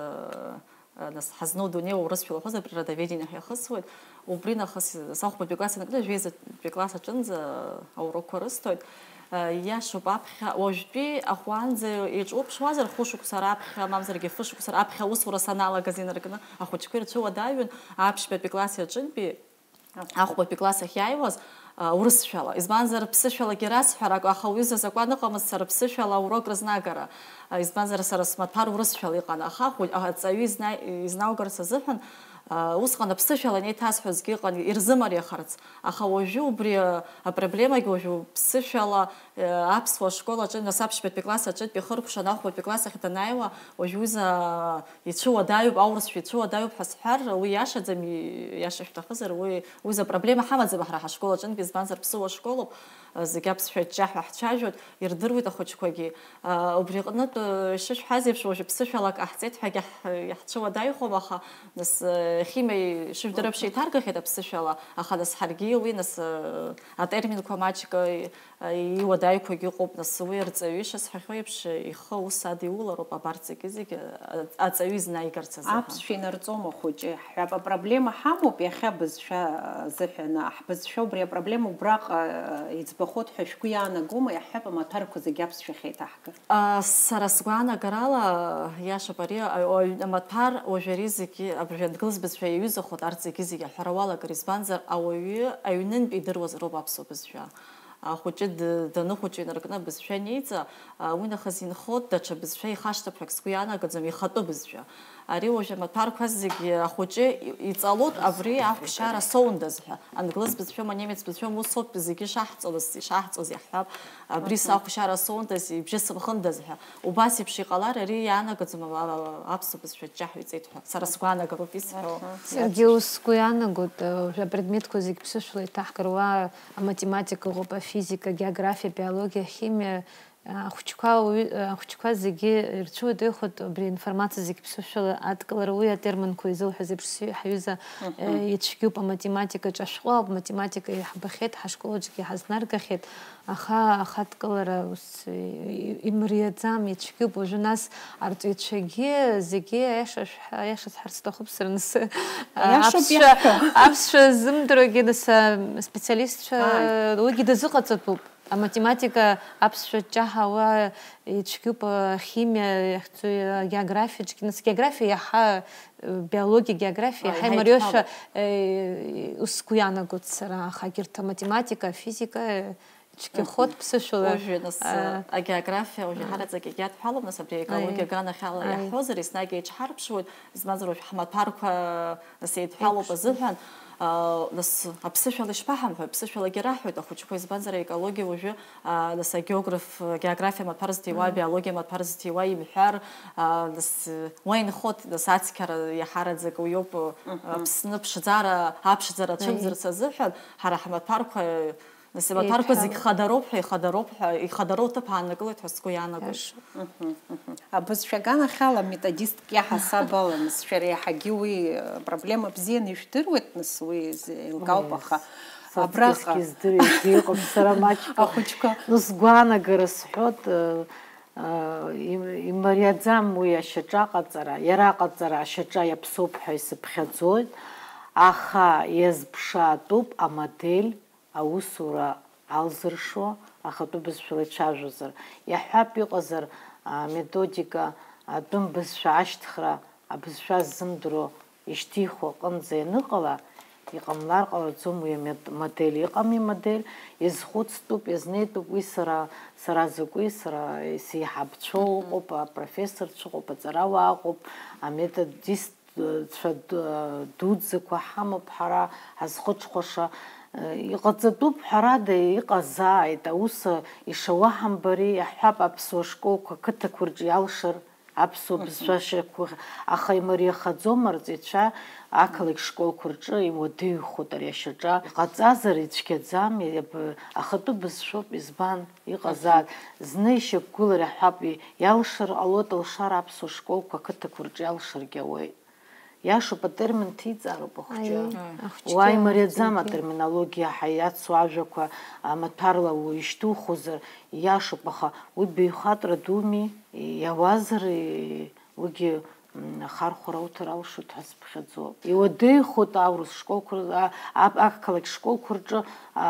нас ҳазну дунеи урысшәала уҳәозар, природоведение ҳәа иахысуеит. Убри нахыс, нас ахәбатәи класс ианакны, жәеизатәи класс аҿынӡа аурокқәа рысҭоит. Иашоуп, аԥхьа, уажәтәи аҟәанӡа иҿуԥшуазар, хәышықәса раԥхьа, мамзаргьы фышықәса раԥхьа аусура саналагаз инаркны, ахәыҷқәа ирцәыуадаҩын, аԥшьбатәи класси аҿынтәи, ахәбатәи класс ахьиааиуаз, а, урысшәала. Избанзар, ԥсышәалагьы расҳәар акәын, аха уҩыза азакәан ыҟамызт сара ԥсышәала аурок рызнагара. А, избанзар, сара смаҭәар урысшәала иҟан, аха ахәыҷ-, аҵаҩы изна-, изнаугарц азыҳәан, а, усҟан аԥсышәала анеиҭасҳәозгьы ыҟан, ирзымариахарц. Аха уажәы убри, а, апроблемагьы уажәы ԥсышәала, а, аԥсуа школ аҿы, нас аԥшьбатәи класс аҿынтә ихыркәшан ахәбатәи класс ахь данааиуа, уажә уҩыза ицәыуадаҩуп, аурысшәа ицәыуадаҩуп ҳәа сҳәар, уи иашаӡам, и-, иаша шәҭахызар, уи, уи изы апроблема ҳамаӡам ҳара ҳашкол аҿынтә, избанзар, ԥсыуа школуп, а, зегь аԥсшәа аҷҷаҳәа ҳцәажәоит, ирдыруеит ахәыҷқәагьы. А, убри аҟнытә, а, ишышәҳәаз еиԥш, уажәы ԥсышәалак ҟаҳҵеит ҳәагьы ҳ-, иаҳцәыуадаҩхом, аха, нас, а, химиа ишыжәдыруа еиԥш еиҭаргахьеит аԥсышәала, аха, нас, ҳаргьы уи, нас, а, атерминқәа маҷк, а, Иуадаҩқәагьы ыҟоуп, нас, уи арҵаҩы, ишысҳәахьоу еиԥш, ихы аус адиулароуп, абарҭ зегьы-зегьы, а-, аҵаҩы изнаигарц азыҳәан. Аԥсшәа инарҵом ахәыҷы, ҳҳәап, апроблема ҳамоуп иахьа абызшәа азыҳәан, ҳбызшәа убри апроблема убраҟа, а, иӡбахоит ҳәа шәгәы иаанагома, иаҳҳәап, амаҭәарқәа зегьы аԥсшәахь еиҭаҳгар? А, сара сгәаанагарала, иашоуп, ари, а, аҩ-, амаҭәар уажә ари зегьы, абыржәы адгылаз бызшәа иаҩызахоит арҭ зегьы-зегьы аҳәара уалагар, избанзар, ауаҩы аҩнынтә идыруаз роуп аԥсуа бызшәа. Ахәыҷы д-, даныхәыҷу инаркны абызшәа анеиҵа, а, уи нахыс инхоит, даҽа бызшәа ихашҭып ҳәа сгәы иаанагаӡом, ихатәы бызшәа. Ари уажәы амаҭәарқәа зегьы ахәыҷы и-, иҵалоит, абри ахәшьара соундаз ҳәа. Англыз бызшәоума, немец бызшәоума, ус ауп зегьы ишаҳҵалаз, ишаҳҵоз иаҳҳәап, абри сахәшьара соундаз, ибжьы сымхындаз ҳәа. Убас еиԥш иҟалар, ари иаанагаӡом, а-, а-, аԥсуа бызшәа ҷҷаҳәа иҵеит ҳәа. Сара сгәаанагара ауп исҳәо. Саргьы ус сгәы иаанагоит, э, уажәы апредметқәа зегь ԥсышәала иҭаҳгар, уа аматематика ыҟоуп, афизика, агеографиа, абиологиа, ахимиа, ахәыҷқәа ауаҩы, ахәыҷқәа зегьы ирцәыуадаҩхоит абри аинформациа зегь ԥсышәала адкылара, уи атерминқәа изылҳәаз еиԥш, си-, ҳҩыза, э, ицәгьоуп, аматематика ҿашәҟәы ауп, аматематика иаҳбахьеит, ҳашкол аҿгьы ҳазнаргахьеит, аха ахадкылара ус, и-, и-, имыриаӡам, ицәгьоуп. Уажәы нас арҵаҩцәагьы зегьы аиаша шәҳәа-, аиаша сҳәарц сҭахуп сара, нас, а, Аиашоуп аԥсшәа, иаҳҳәо. Аԥсшәа ззымдыруагьы, нас, а, специалистцәа, Ааи. Уигьы дазыҟаҵатәуп. Аматематика, аԥсшәа ҷҷаҳауа ицәгьоуп, ахимиа иахьӡу, агеографиаҿгьы, нас, географиа иаҳа, биологиа, географиа Ааи, иаҳа иаҳа имариоушәа, идҳәалоуп. Э, ус сгәы иаанагоит сара, аха егьырҭ аматематика, афизика, э, цәгьахоит ԥсышәала. Уажәы, нас, А. Агеографиа уажәы А. Ҳараӡак иагьадҳәалом, нас, абри аекологиа Аи. Аганахьала Аи. Иаҳҳәозар, еснагь еиҿҳарԥшуеит, избанзар, уажә ҳмаҭәарқәа, нас, еидҳәалоуп Еиԥш. Азыҳәан, А, нас, аԥсышәала ишԥаҳамҳәои? Аԥсышәалагьы раҳҳәоит ахәыҷқәа, избанзар, аекологиа уажәы, а, нас, агеограф, географиа амаҭәар зҭиуа, Мм. Абиологиа амаҭәар зҭиуа имҳәар, а, нас, уа инхоит, нас, ацқьара иаҳараӡак уиоуп, Мгм. Аԥсны ԥшӡара, аԥшӡара Аи. Ацәымӡырц азыҳәан, ҳара ҳмаҭәарқәа, нас, имаҭәарқәа Еидҳәалоуп. Зегь хадароуп ҳәа, ихадароуп ҳәа, ихадароу аҭыԥ ааннакылоит ҳәа сгәы иаанагоит. Иаша. Мгм, мгм. Абызшәа аганахьала методистк иаҳасаб ала, нас, шәара иаҳагьы уи, э, проблема бзианы ижәдыруеит, нас, уи з-, еилкаауп, Уи аха саҵкысгьы абраҟа издыруеит, иҟоуп сара маҷк. Ахәыҷқәа. Ну, сгәаанагара сҳәоит, э, э, им-, имариаӡам уи ашьаҿа аҟаҵара, иара аҟаҵара ашьаҿа иаԥсоуп ҳәа исыԥхьаӡоит, аха иазԥшаатәуп амодель, аусура алзыршо, ахатәы бызшәала ицәажәозар. Иаҳҳәап, иҟазар, аметодика, атәым бызшәа ашьҭхра, абызшәа ззымдыруа ишьҭихуа аҟынӡа ианыҟала, иҟамлар ҟалаӡом уи амет-, модель. Иҟами модель, иазхәыцтәуп, иазнеитәуп, уи сара, сара закәи, сара сеиҳабцәоу Мгм. Ыҟоуп, апрофессорцәа ыҟоуп, аҵарауаа ыҟоуп, аметодист цәа ду-, дуӡӡақәа ҳамоуп ҳара ҳазхәыцхәаша. Иҟаҵатәуп, ҳәарада, иҟазааит, аус ишауаҳамбари, иаҳҳәап, аԥсуа школқәа қыҭақәа рҿы иалшар, аԥсуа Мгм. Бызшәа шьақәгәыӷ-, аха имариахаӡом арҵаҩцәа ақалақь школқәа рҿы иуадаҩхоит ари ашьаҿа. Иҟаҵазар ицәгьаӡам, иаб-, ахатәы бызшәоуп, избан? Иҟазааит. Мгм. Зны ишьақәгылар, иаҳҳәап, и-, иалшар ҟалоит, алшара аԥсуа школқәа ақыҭақәа рҿы иалшаргьы ауеит. Иашоуп, атермин ҭиҵаароуп ахәҷы. Аиеи, ахәҷы Уа имариаӡам иаҳҭеит. Атерминологиа ҳәа иацу ажәақәа, а, маҭәарла уишьҭухозар, иашоуп, аха уи баҩхатәра думи, иауазар, и-, уигьы, м, ахархәара уҭар алшоит ҳәа сыԥхьаӡоуп. Иуадаҩхоит аурыс школқәа рзы, а, а, ақалақь школқәа рҿы, а,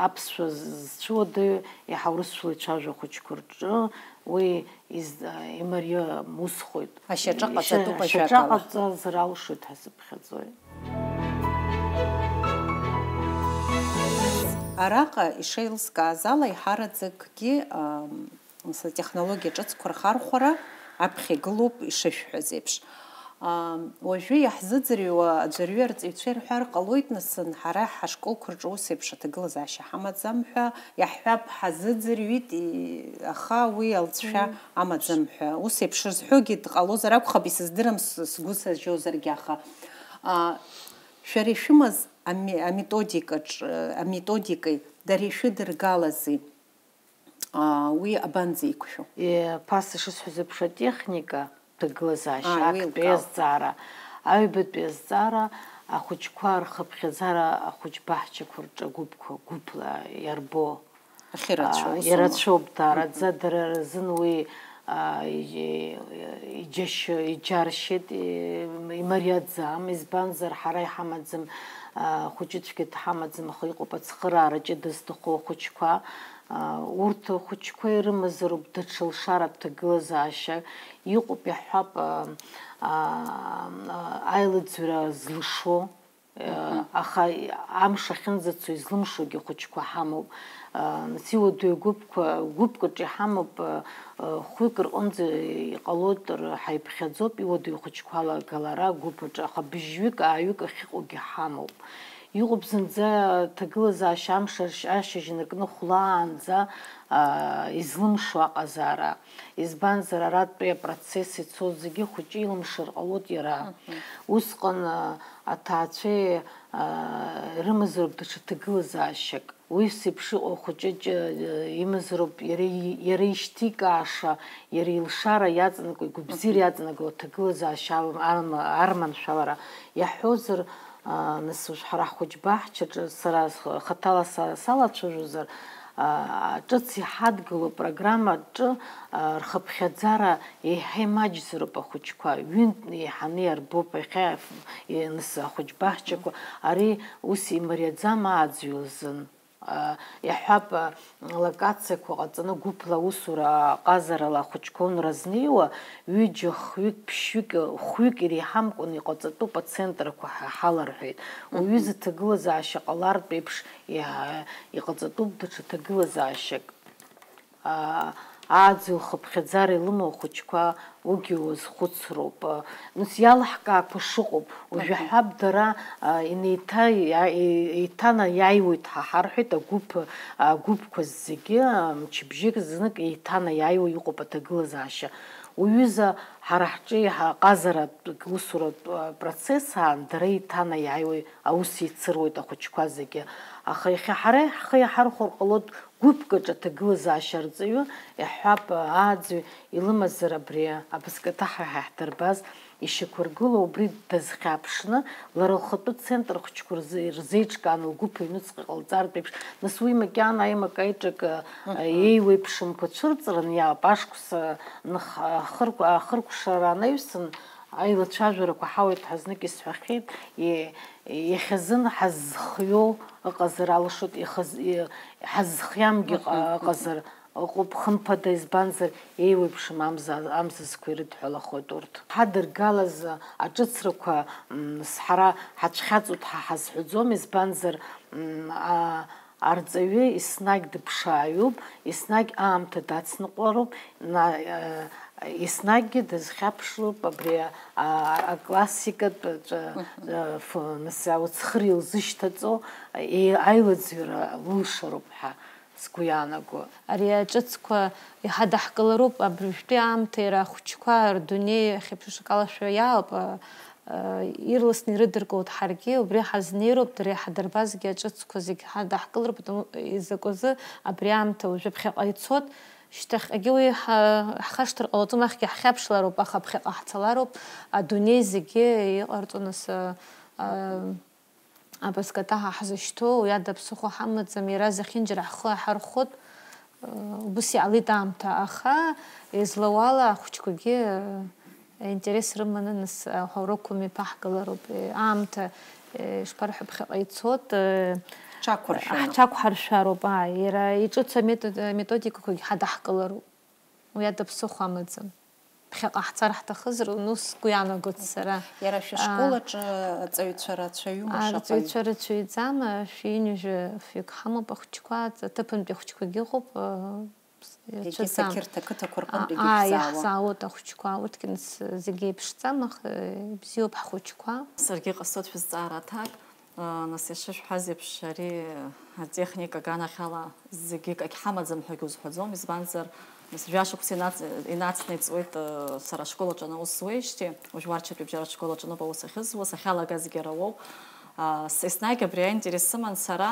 аԥсшәа з-, зцәыуадаҩу, иаҳа урысшәала ицәажәо ахәыҷқәа рҿы уи из-, имариамусхоит. Ашьаҿа ҟаҵатәуп, ашьаҿа ажәакала. Ҟаҵазар алшоит ҳәа сыԥхьаӡоит. Араҟа ишеилыскааз ала, еиҳараӡакгьы, ам, ус атехнологиа ҿыцқәа рхархәара аԥхьа игылоуп, ишышәҳәаз еиԥш. Ам, уажәы иаҳзыӡырҩуа аӡәырҩы арҵаҩцәа ирҳәар ҟалоит, нас, ҳара ҳашколқәа рҿы ус еиԥш аҭагылазаашьа ҳамаӡам ҳәа, иаҳҳәап, ҳазыӡырҩит, и-, аха уи алҵшәа Мм. Амаӡам ҳәа. Ус еиԥш рызҳәогьы дҟалозар акәхап, исыздырам, с-, сгәы сажьозаргьы, аха, а, шәара ишәымаз ами-, аметодикаҿ-, аметодикеи дареи шәыдыргалази, а, уи абанӡеиқәшәо? Е, ԥаса шысҳәаз еиԥш, атехника, ҭагылазаашьа, Ааи, уи актәи еилкаауп. Азҵаара, аҩбатәи азҵаара, ахәыҷқәа рхыԥхьаӡара ахәыҷ баҳчақәа рҿы агәыԥқәа гәыԥла иарбо. Ахьырацәоу, А, ус иара аума? Ацәоуп, даараӡа Мгм. Дара рзын уи, а, и-, иџьашьо-, иџьаршьеит, и-, имариаӡам, избанзар, ҳара иҳамаӡам, а, хәыҷы цәгьа дҳамаӡам, аха иҟоуп ацхыраара ҷыда зҭаху ахәыҷқәа. А, урҭ ахәыҷқәа ирымазароуп даҽа лшаратә ҭагылазаашьа, иҟоуп, иаҳҳәап, а, а, а, аилыӡҩра злышо. Аха амш ахьынӡацо излымшогьы хәыҷқәа ҳамоуп. Нас иуадаҩу гәыԥқәа, гәыԥк аҿы иҳамоуп, хәҩык рҟынӡа иҟалоит, ҳаиԥхьаӡоуп, иуадаҩу хәыҷқәала агалара гәыԥ аҿы, аха быжьҩык, ааҩык ахьыҟоугьы ҳамоуп. Иҟоуп зынӡа ҭагылазаашьа амш ашьыжь инаркны хәлаанӡа излымшо аҟазаара. Избанзар, аратәи апроцесс ицоз зегьы хәыҷы илымшар ҟалоит иара. Усҟан аҭаацәеи рымазароуп даҽа ҭагылазаашьак. Уи еиԥш иҟоу хәыҷык имазароуп иара, иара ишьҭикааша, иара илшара иаҵанакуа, игәабзиара иаҵанакуа аҭагылазаашьа арманшәалара. Иаҳҳәозар, нас уажә ҳара ҳхәыҷбаҳчаҿы, сара хаҭала салацәажәозар, ҿыц иҳадгылоу программаҿы рхыԥхьаӡара еиҳа имаҷзароуп ахәыҷқәа, ҩынтә еиҳаны иарбоуп иахьа, нас ахәыҷбаҳчақәа, ари ус имариаӡам ааӡҩы лзын. Иаҳҳәап, локациақәа ҟаҵаны гәыԥла аусура ҟазарала ахәыҷқәа унра знеиуа, ҩыџьа, хҩык, ԥшьҩык, хәҩык иреиҳамкәан иҟаҵатәуп ацентрқәа ҳәа ҳаларҳәеит. Уҩыза ҭагылазаашьа ҟалартә еиԥш иа-, иҟаҵатәуп даҽа ҭагылазаашьак. Ааӡаҩ лхыԥхьаӡара илымоу ахәыҷқәа уигьы уазхәыцроуп. Нас иалаҳкаақәо шыҟоуп, уажәы ҳҳәап, дара инеиҭа-, еиҭанаиааиуеит ҳәа ҳарҳәеит, агәыԥ, агәыԥқәа зегьы, мчыбжьык знык еиҭанаиааиуа иҟоуп аҭагылазаашьа. Уҩыза ҳара ҳҿы иаҳа-, аҟазаратә усуратә процесс аан дара еиҭанаиааиуа аус еицыруеит ахәыҷқәа зегьы. Аха иахьа ҳара ҳхы иаҳархәар ҟалоит гәыԥк аҿы аҭагылазаашьа арҵаҩы, иаҳҳәап, ааӡаҩ илымазар абри абызкаҭаҳа ҳәа иаҳдырбаз ишьақәыргыло, убри дазхьаԥшны, лара лхатәы центр хәыҷқәа рзы-, рзеиҿкааны лгәыԥ аҩныҵҟа иҟалҵартә еиԥш, нас уи макьана аимак-аиҿак, а, Мгм. еиуеиԥшымкәа цәырҵраны иаап, ашықәса нх-, ахырк-, ахыркәшара анаҩсан, аилацәажәарақәа ҳауеит ҳәа знык исҳәахьеит, и-, иахьазын ҳазхиоу ыҟазар алшоит, ихаз-, и-, ҳазхиамгьы ыҟа-, Мгм. ыҟазар ыҟоуп, хымԥада, избанзар, еиуеиԥшым амза-, амзызқәа ирыдҳәалахоит урҭ. Ҳадыргалаз аҿыцрақәа, м, ҳара ҳацәхьаҵуеит ҳәа ҳазҳәаӡом, избанзар, м, а-, арҵаҩы еснагь дыԥшааҩуп, еснагь аамҭа дацныҟәароуп, на-, э, еснагьгьы дазхьаԥшлоуп абри а-, а-, аклассикатә ҵәа-, Мгм. э, ф-, нас ауцхыр илзышьҭаҵо, э, аилаӡҩара лылшароуп ҳәа сгәы иаанаго. Ари аҿыцқәа иҳадаҳкылароуп абыржәтәи аамҭа, иара ахәыҷқәа рдунеи ахьыԥшагалашәа иаауп, а, а, ирласны ирыдыркылоит ҳаргьы, убри ҳазнеироуп, дара иҳадырбазгьы аҿыцқәа зегь ҳадаҳкылароуп, потому изакәазы абри аамҭа уажәы ԥхьаҟа ицот, шьҭахьҟагьы уи ҳа-, ҳхашҭыр ҟалаӡом, ахьгьы ҳхьаԥшлароуп, аха ԥхьаҟа ҳцалароуп, адунеи зегьы иҟарҵо нас, а, а, Абызкаҭаҳа ҳзышьҭоу, уи ада ԥсыхәа ҳамаӡам, иара зехьынџьара ҳхы аҳархәот, э, убыс иаалеит аамҭа, аха излауала ахәыҷқәагьы, э, интерес рыманы нас, э, аҳәарақәа мҩаԥаҳгалароуп, э, аамҭа, э, ишԥарҳәо, ԥхьаҟа ицот, э, Ҳҽақәыршәаны. Ҳҽақәҳаршәароуп, ааи, иара иҿыцу аметод-, аметодикақәагьы ҳадаҳкылароуп. Уи ада ԥсыхәа амаӡам. Ԥхьаҟа ҳцар ҳҭахызар, ус сгәы иаанагоит сара. Иара шәышкол Аа, аҿы аҵаҩцәа рацәаҩума, шаҟаҩ? Арҵаҩцәа рацәаҩӡам, шәи ҩынҩажәа фҩык ҳамоуп ахәыҷқәа, аҭыԥантәи ахәыҷқәагьы ыҟоуп, Егьыс рацәаӡам. Ақырҭ ақыҭақәа рҟынтәигьы Аа, шәзаауа? Иаҳзаауеит ахәыҷқәа, урҭгьы нас зегьы еиԥшӡам, аха ибзиоуп ҳхәыҷқәа. Саргьы иҟасҵоит шәызҵаара аҭак. Нас ишышәҳәаз еиԥш, ари атехника аганахьала зегьы акагь ҳамаӡам ҳәагьы узҳәаӡом, избанзар, нас жәашықәса инаҵ-, инацны иҵуеит, сара ашкол аҿы анаус зуеижьҭеи, уажә Уарчатәи абжьаратә школ аҿы ауп аус ахьызуа, сахьалагазгьы ара уоуп. С-, еснагь абри аинтерес сыман сара,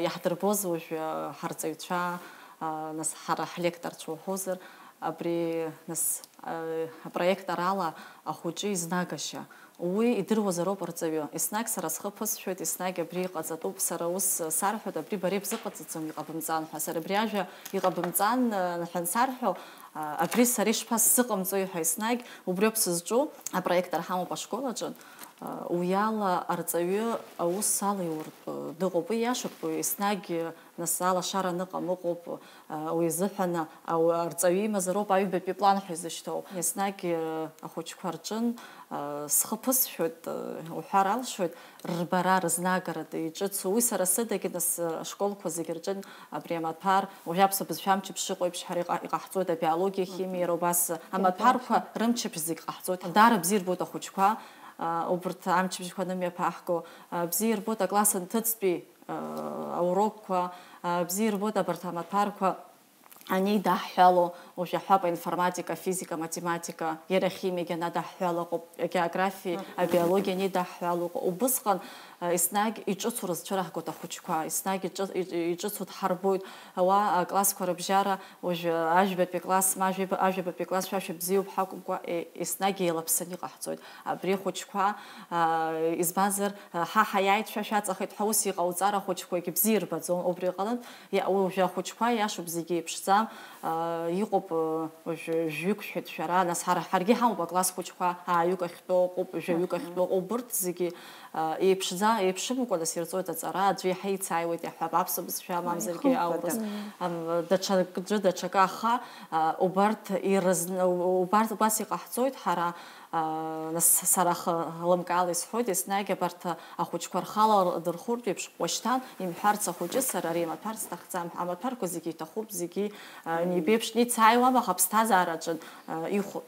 иаҳдырбоз уажә ҳарҵаҩцәа, нас ҳара ҳлекторцәа уҳәозар, абри, нас, апроектор ала ахәыҷы изнагашьа. Уи идыруазароуп арҵаҩы. Еснагь сара схы ԥысшәоит, еснагь абри иҟаҵатәуп, сара ус сарҳәоит, абри бара ибзыҟаҵаӡом, иҟабымҵан ҳәа. Сара абри ажәа иҟабымҵан, э, ҳәа ансарҳәо, а, абри сара ишԥасзыҟамҵои ҳәа еснагь убриоуп сызҿу, апроектор ҳамоуп ашкол аҿы. Уи ала арҵаҩы аус алиуртә дыҟоуп, уи иашоуп, еснагь нас алашара аныҟам ыҟоуп, уи азыҳәан ау-, арҵаҩы имазароуп аҩбатәи план ҳәа изышьҭоу. Еснагь ахәыҷқәа рҿын, схы ԥысшәоит, уҳәар алшоит, рбара рызнагаратәы иҿыцу. Уи сара сыдагьы нас ашколқәа зегьы рҿын абри амаҭәар, уажә аԥсуа бызшәа амчыбжь шыҟоу еиԥш ҳара иҟа-, иҟаҳҵоит абиологиа, ахимиа, иара убас амаҭәарқәа рымчыбжь зегь ҟаҳҵоит. Даара бзиа рбоит ахәыҷқәа, а, убарҭ амчыбжьқәа анымҩаԥаҳго, а, бзиа ирбоит акласс анҭыҵтәи, а, аурокқәа, а, бзиа ирбоит абарҭ амаҭәарқәа анеидаҳҳәало, уажә иаҳҳәап, аинформатика, афизика, аматематика, иара ахимиагьы анадаҳҳәало ыҟоуп, агеографиеи абиологиеи анеидаҳҳәало ыҟоуп. Убысҟан, а, еснагь иҿыцу рызцәыраҳгоит ахәыҷқәа, еснагь иҿы-, иҿ-, иҿыцу дҳарбоит. Уа аклассқәа рыбжьара Уажәы ажәбатәи акласс, ма ажәаба-, ажәабатәи акласс шәа шәыбзиоуп ҳәа акәымкәа, е-, еснагь еилаԥсаны иҟаҳҵоит. Абри ахәыҷқәа, аа, избанзар, ҳа ҳаиааит, шәа шәаҵахеит ҳәа ус иҟауҵар, ахәыҷқәагьы бзиа ирбаӡом. Убри аҟнытә, иа-, уажәы ахәыҷқәа иашоуп, зегьы еиԥшӡам, аа, иҟоуп, ы, уажәы жәҩык шәҳәеит шәара, нас ҳара, ҳаргьы ҳамоуп акласс хәыҷқәа, ааҩык ахьтәоу ыҟоуп, жәаҩык ахьтәоу ыҟоуп, убырҭ зегьы Еиԥшӡа, еиԥшымкәа нас ирҵоит аҵара, аӡәы иаҳа еицааиуеит, иаҳҳәап, аԥсуа бызшәа, мамзаргьы аурыс, ам, даҽакы, даҽакы, аха, а, убарҭ ирызн-, убарҭ убас иҟаҳҵоит, ҳара, а, нас сара ахы лымкаала исҳәоит, еснагь абарҭ ахәыҷқәа рхала дырхәыртә еиԥш, уашьҭан имҳәарц ахәыҷы сара ари амаҭәар сҭахӡам, амаҭәарқәа зегьы иҭахуп, зегьы, а, неибеиԥшны ицааиуам, аха аԥсҭазаараҿы, а, ихәо-,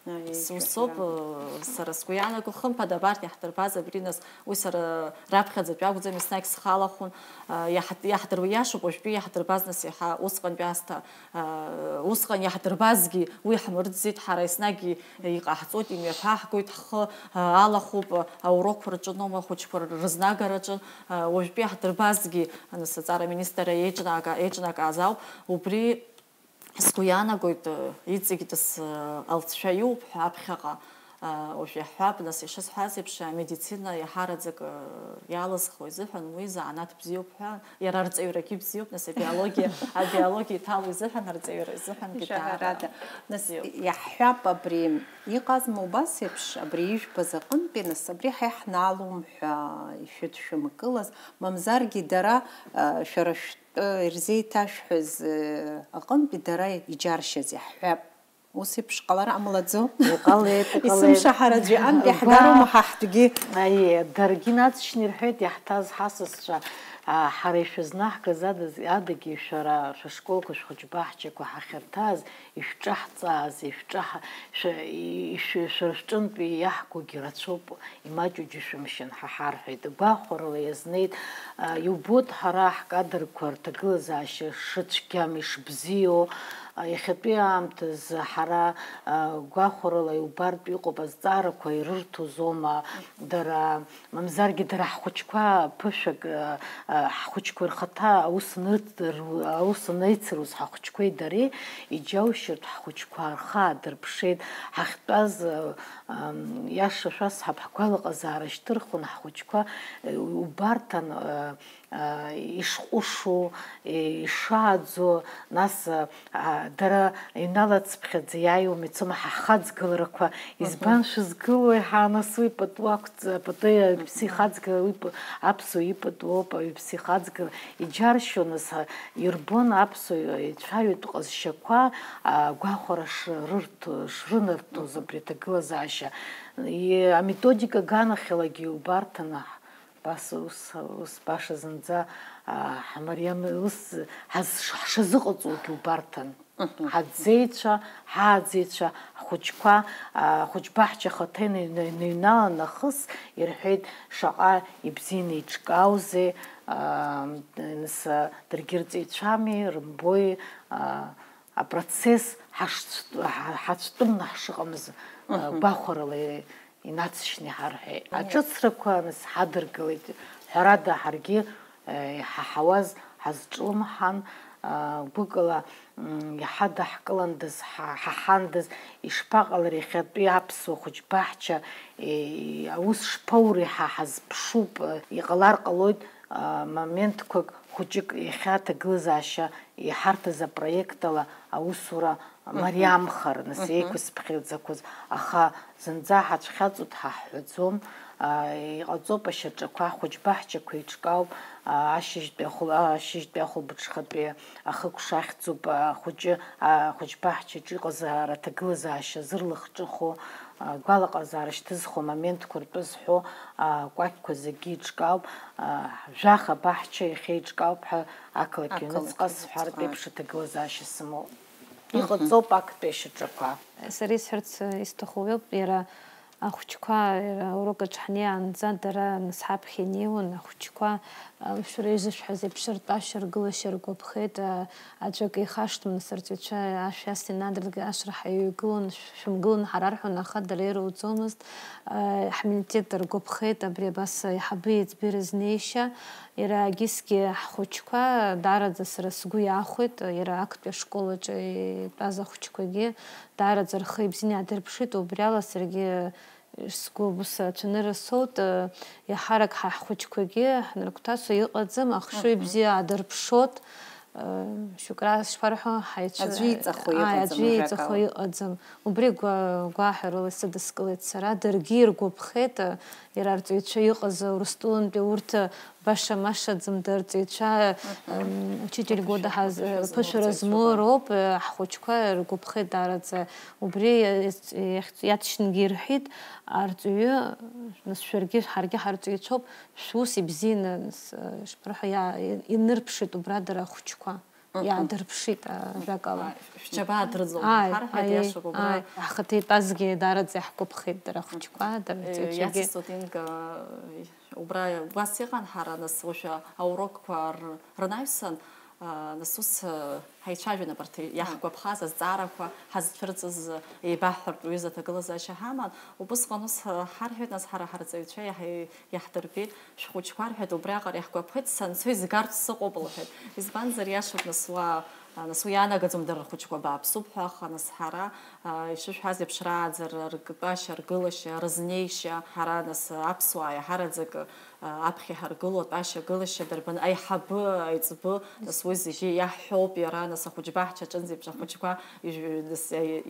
Аиеи, С-, усоуп, шәаҳәара. Э, сара сгәы иаанаго, хымԥада абарҭ иаҳдырбаз абри нас, уи сара раԥхьаӡатәи акәӡам, еснагь схалахәын, э, иаҳ-, иаҳдыруа иашоуп, уажәтәи иаҳдырбаз нас иаҳа усҟантәи аасҭа, э, усҟан иаҳдырбазгьы уи ҳмырӡит, ҳара еснагь и-, иҟаҳҵоит, имҩаԥаҳгоит, ҳхы, э, алахәуп, э, аурокқәа рҿыноума, ахәыҷқәа рызнагараҿы, э, уажәтәи иаҳдырбазгьы, нас аҵара аминистрра еиҿнака-, еиҿнакааз ауп, убри Сгәы иаанагоит, иҵегь дыс-, алҵшәа иоуп ҳәа аԥхьаҟа, уажә иаҳҳәап, нас, ишысҳәаз еиԥш, амедицина иаҳараӡак иалызхуа изыҳәан уи занааҭ бзиоуп ҳәа, иара арҵаҩрагьы бзиоуп, нас, абиологиа, абиологиа иҭало изыҳәан, арҵаҩра изыҳәангьы даара Шәаҳәарада. Нас бзиоуп. Иаҳҳәап, абри иҟазма убас еиԥш, абри ижәбаз аҟынтәи, нас, абри ҳа иаҳналом ҳәа ишәыдшәымкылаз, мамзаргьы дара, а, шәара шәтәы ирзеиҭашәҳәаз, а, аҟынтәи дара иџьаршьаз иаҳҳәап. Ус еиԥш ҟалар амлаӡо? Иҟалеит, иҟалеит. Исымшаҳараӡәы иҟынтә Ба- иаҳгароума ҳа ҳтәгьы? Аиеи, даргьы наҵшьны ирҳәеит, иаҳҭаз ҳасасцәа, а, ҳара ишәызнаҳгаз адаз-, адагьы шәара шәышколқәа, шәхәыҷбаҳчақәа ҳахьырҭаз, ишәҿаҳҵааз, ишәҿаҳа-, шәа-, ишәы-, шәара шәҿынтә иаҳгогьы рацәоуп, имаҷу џьышәымшьан ҳа ҳарҳәеит. Гәахәарала иазнеит, а, иубоит ҳара ҳкадрқәа рҭагылазаашьа шыцәгьам, ишбзиоу. А, иахьатәи аамҭазы ҳара, а, гәахәарала иубартә иҟоуп, азҵаарақәа ирырҭозоума дара, мамзаргьы дара ҳхәыҷқәа ԥышәак, а, а, ҳхәыҷқәа рхаҭа аус анырҭ-, ру-, аус анеицыруз ҳахәыҷқәеи дареи иџьаушьартә ҳхәыҷқәа рхы аадырԥшеит, ҳахьтәаз, а, ам, иаша шәасҳәап, ҳгәалаҟазаара шьҭырхуан ҳхәыҷқәа, э, убарҭан, э, э, ишҟәышу, э, ишааӡо, нас, э, а, дара иҩналацыԥхьаӡа иааиуам, ицома ҳахаҵгыларақәа, Мгм. Избан шәызгылои ҳа, нас уи пату ақәҵ-, пату Мгм. Иԥсы ихаҵгыла, уи п-, аԥсуа ипату ауп, аҩԥсы ихаҵгыла, иџьаршьон, нас, а, ирбон аԥсуа ицәаҩатә ҟазшьақәа, а, гәахәара шрырҭо, шрынарҭоз Мгм. Абри аҭагылазаашьа. И-, аметодика аганахьалагьы иубарҭан, аҳ-, бас ус, ус баша зынӡа, а, ҳмариам, ус ҳаз-, ҳшазыҟаҵогьы убарҭан. Мгм. Ҳаӡеицәа, ҳааӡеицәа, ҳхәыҷқәа, а, ахәыҷбаҳча ахаҭа ины-, ины-, иныҩналан нахыс, ирҳәеит, шаҟа ибзианы иҿкаузеи, а, нас, а, даргьы рҵеицәами, рымбои, а, апроцесс ҳашцәтә-, ҳа-, ҳацәтәымны ҳшыҟамыз, а, Мгм. Гәахәарала инацшьны иҳарҳәеит. Мгм. Аҿыцрақәа, нас, ҳадыргылеит. Ҳәарада, ҳаргьы, э, иҳаҳауаз ҳазҿлымҳан, а, гәыкала, м, иҳадаҳкыландаз, ҳа-, ҳаҳандаз, ишԥаҟалари иахьатәи аԥсуа хәыҷбаҳча, э, аус шԥаури ҳа ҳазԥшуп, э, иҟалар ҟалоит, а, моментқәак хәыҷык иахьа аҭагылазаашьа иҳарҭаз апроект ала аусура Мгм. Мариамхар, нас, Мгм. Еиқәсыԥхьаӡақәаз, аха зынӡа ҳацәхьаҵуеит ҳәа ҳҳәаӡом, Иҟаҵоуп ашьаҿақәа, ахәыҷ баҳчақәа еиҿкаауп, ашьыжьтәи ахәылбыҽхатәи ахықәша ахьӡуп, ахәыҷы ахәыҷбаҳчаҿы иҟазаара аҭагылазаашьа зырлахҿыху, агәалаҟазаара шьҭызхуа амоментқәа ртәы зҳәо акәакьқәа зегьы еиҿкаауп, жәаха баҳча иахьеиҿкаауп ҳәа ақалақь аҩныҵҟа сҳәартә еиԥш аҭагылазаашьа сымоуп. Иҟаҵоуп актәи ашьаҿақәа. Сара исҳәарц исҭаху уиоуп, иара ахәыҷқәа, иара аурок аҿы ҳнеиаанӡа дара нас ҳаԥхьа инеиуан, ахәыҷқәа, а, шәара ишәзышәҳәаз еиԥш, ртәашьа, ргылашьа ргәаԥхеит, а, аӡәы акы ихашҭма, нас, арҵаҩцәа ашә иасны инадыркны ашырҳәа иҩагылон, шә-, шәымгылан ҳара рҳәон, аха дара ирылҵомызт. А, ҳминитет ргәаԥхеит, абри абас аиҳабы еиҵбы ирызнеишьа, иара егьысгьы ҳхәыҷқәа даараӡа сара сгәы иахәеит, иара актәи ашкол аҿы итәаз ахәыҷқәагьы даараӡа рхы ибзианы иаадырԥшит, убри ала саргьы сгәы ус ацәанырра соут, еиҳарак ҳа ҳхәыҷқәагьы ҳнаргәҭасо иҟаӡам, ахшыҩ бзиа аадырԥшот, шьоук рахь шԥарҳәо, ҳаицәа-, Аӡәы иҵахо ааи, иҟаӡам, аӡәы иҵахо ажәакала. Иҟаӡам. Убри гәа-, гәаҳәарыла сыдыскылеит сара, даргьы иргәаԥхеит, иара арҵаҩцәа иҟаз Урыстәылантәи урҭ баша-машаӡам, дарҵаҩцәа, Мгм. м, учитель года Аԥышәара, ҳаз-, аԥышәара аԥышәара змоу змоу роуп, э, ҳхәыҷқәа ргәаԥхеит даараӡа. Убри иац-, иахьц-, иаҵшьынгьы ирҳәит, арҵаҩы, нас, шәаргьы, ҳаргьы ҳарҵаҩцәоуп, шәус ибзианы, нас, э, шԥарҳәа, иа-, инырԥшит убра дара ахәыҷқәа. Мгм. Иаадырԥшит, а, ажәакала. Ааи, шәџьабаа дрыӡлон, Ааи, ҳарҳәеит, ааи, иашоуп, убра ааи. Ҳхаҭа итәазгьы даараӡа иаҳгәаԥхеит дара ахәыҷқәа, дара Э, иҵаҩцәагьы. Иацысҵоит Инга, э, убра уас иҟан ҳара, нас, уажәы аурокқәа р-, рнаҩсан, а, нас ус, э, ҳаицәажәон абарҭ иаҳгәаԥхаз азҵаарақәа ҳазцәырҵыз, еибаҳҳәартә ҩыза аҭагылазаашьа ҳаман. Убысҟан ус, э, ҳарҳәеит, нас, ҳара ҳарҵаҩцәа иаҳа-, иаҳдырбеит, шәхәыҷқәа, рҳәеит, убриаҟара иаҳгәаԥхеит, санцо изгарц сыҟоуп, лҳәеит. Избанзар, иашоуп, нас, уа, а, нас, уи иаанагаӡом дара рхәыҷқәа бааԥсуп ҳәа, аха, нас, ҳара, а, ишышәҳәаз еиԥш, рааӡара, ртәашьа, ргылашьа, рызнеишьа, ҳара, нас, аԥсуаа иаҳараӡак, а, аԥхьа иҳаргыло атәашьа, агылашьа дарбан, аиҳабы, аиҵбы, нас, уи зегьы иаҳҳәоуп, иара, нас, ахәыҷбаҳча аҿынӡа еиԥш ахәыҷқәа ижә-, нас,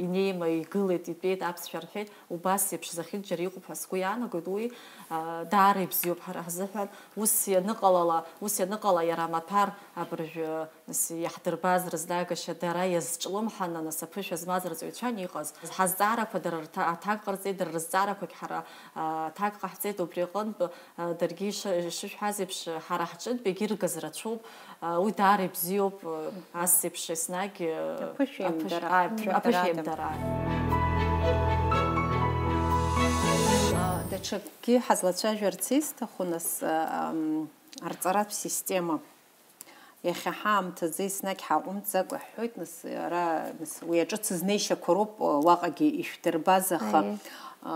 инеима игылеит, итәеит, аԥсшәа рҳәеит. Убас еиԥш зехьынџьара иҟоуп ҳәа сгәы иаанагоит уи, а, даара ибзиоуп ҳара ҳзыҳәан. Ус ианыҟалала, ус ианыҟала, иара амаҭәар абыржәы, нас, иаҳдырбаз рызнагашьа дара иазҿлымҳаны, нас, аԥышәа змаз рҵаҩцәан иҟаз. Ҳазҵаарақәа дара рҭа-, аҭак ҟарҵеит, дара рызҵаарақәагь ҳара, а, аҭак ҟаҳҵеит, убри аҟынтә, а, даргьы иши-, ишышәҳәаз еиԥш, ҳара ҳҿынтә егьыргаз рацәоуп. А, уи даара ибзиоуп, а, ас еиԥш еснагь, а, Аԥышәеимдара, аԥышә-, а, аԥышәеимдара. Аԥышәеимдара. А, даҽакгьы ҳазлацәажәарц исҭаху, нас, а, ам, арҵаратә система. Иахьа ҳаамҭазы еснагь ҳаҟәымҵӡакәа иаҳҳәоит, нас, ара, нас, уи аҿыц знеишьақәа роуп, а, уаҟагьы ишәдырбаз, аха, Аиеи. а,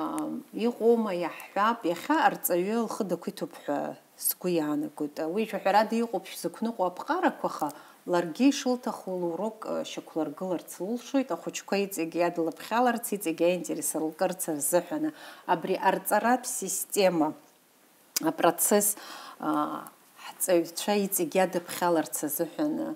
иҟоума, иаҳҳәап, иахьа арҵаҩы лхы дақәиҭуп ҳәа сгәы иаанагоит. Уи, жәаҳәарада, иҟоуп шәзықәныҟәо аԥҟарақәа, аха ларгьы ишылҭаху лурок, э, шьақәлыргыларц лылшоит, ахәыҷқәа иҵегь иадлыԥхьаларц, иҵегь аинтерес лкырц азыҳәаны. Абри арҵаратә система, апроцесс, а, ҳҵаҩцәа иҵегь иадыԥхьаларц азыҳәаны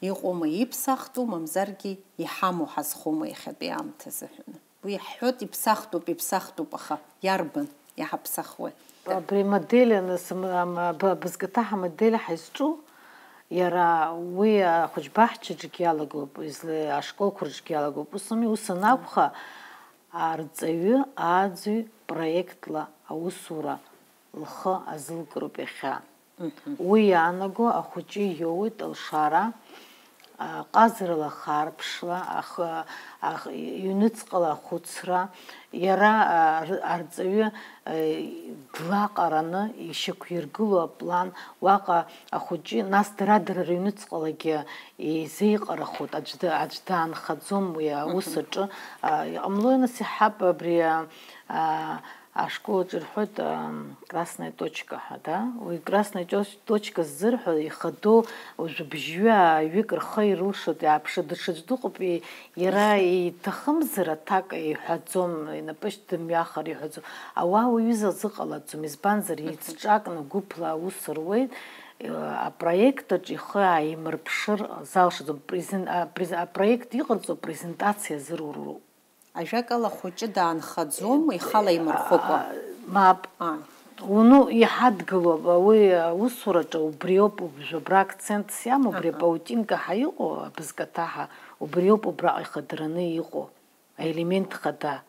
иҟоума, иԥсахтәу, мамзаргьы иҳамоу ҳазхоума иахьатәи аамҭа азыҳәаны? Уи иаҳҳәоит, иԥсахтәуп, иԥсахтәуп, аха иарбан иаҳаԥсахуеи? Абри амодель, нас, ам-, ам-, аб-, абызкаҭаҳа амодель ҳаизҿу, иара уи ахәыҷбаҳчаҿгьы иалагоуп, изле-, ашколқәа рҿгьы иалагоуп. Ус ами, ус анакәха, арҵаҩы ааӡаҩ проектла аусура лхы азылкыроуп иахьа. Мгм. Уи иаанаго ахәыҷы иоуеит алшара, а, ҟазарала, хаарԥшла, ах-, ах-, ҩныҵҟала ахәыцра, иара, а, р-, арҵаҩы, а, длаҟараны ишьақәиргыло аплан, уаҟа ахәыҷы, нас дара-дара рыҩныҵҟалагьы изеиҟарахоит, аӡә да-, аӡә даанхаӡом уи аус Мгм. аҿы. А, иҟамлои, нас, иаҳҳәап, абри, а, а, Ашкол аҿы ирҳәоит, ам, красная точка ҳәа, да? Уи красная точ-, точка ззырҳәо ихадоу уажәы бжьҩы ааҩык рхы ирылшоит, иааԥшы, даҽаӡә дыҟоуп, и-, иара иҭахымзар аҭак иҳәаӡом, инапы шьҭымҩахар иҳәаӡом. Ауаа уаҩы изы азыҟалаӡом, избанзар, Мгм. еицҿакны гәыԥла аус руеит, э, апроект аҿы ихы ааимырԥшыр залшаӡом, презен-, а, презен-, апроект иҟарҵо апрезентациа азыруроуп. Ажәакала, ахәыҷы даанхаӡом, ихала имырхыкәа. Мап. Ааи. Уну иҳадгылоуп, уи аусураҿы убриоуп, убжа абра акцентс иамоу, убри Аҳа. Апаутинка ҳәа иҟоу, абызкаҭа ҳәа, убриоуп убраҟа ихадараны иҟоу, аелемент хада.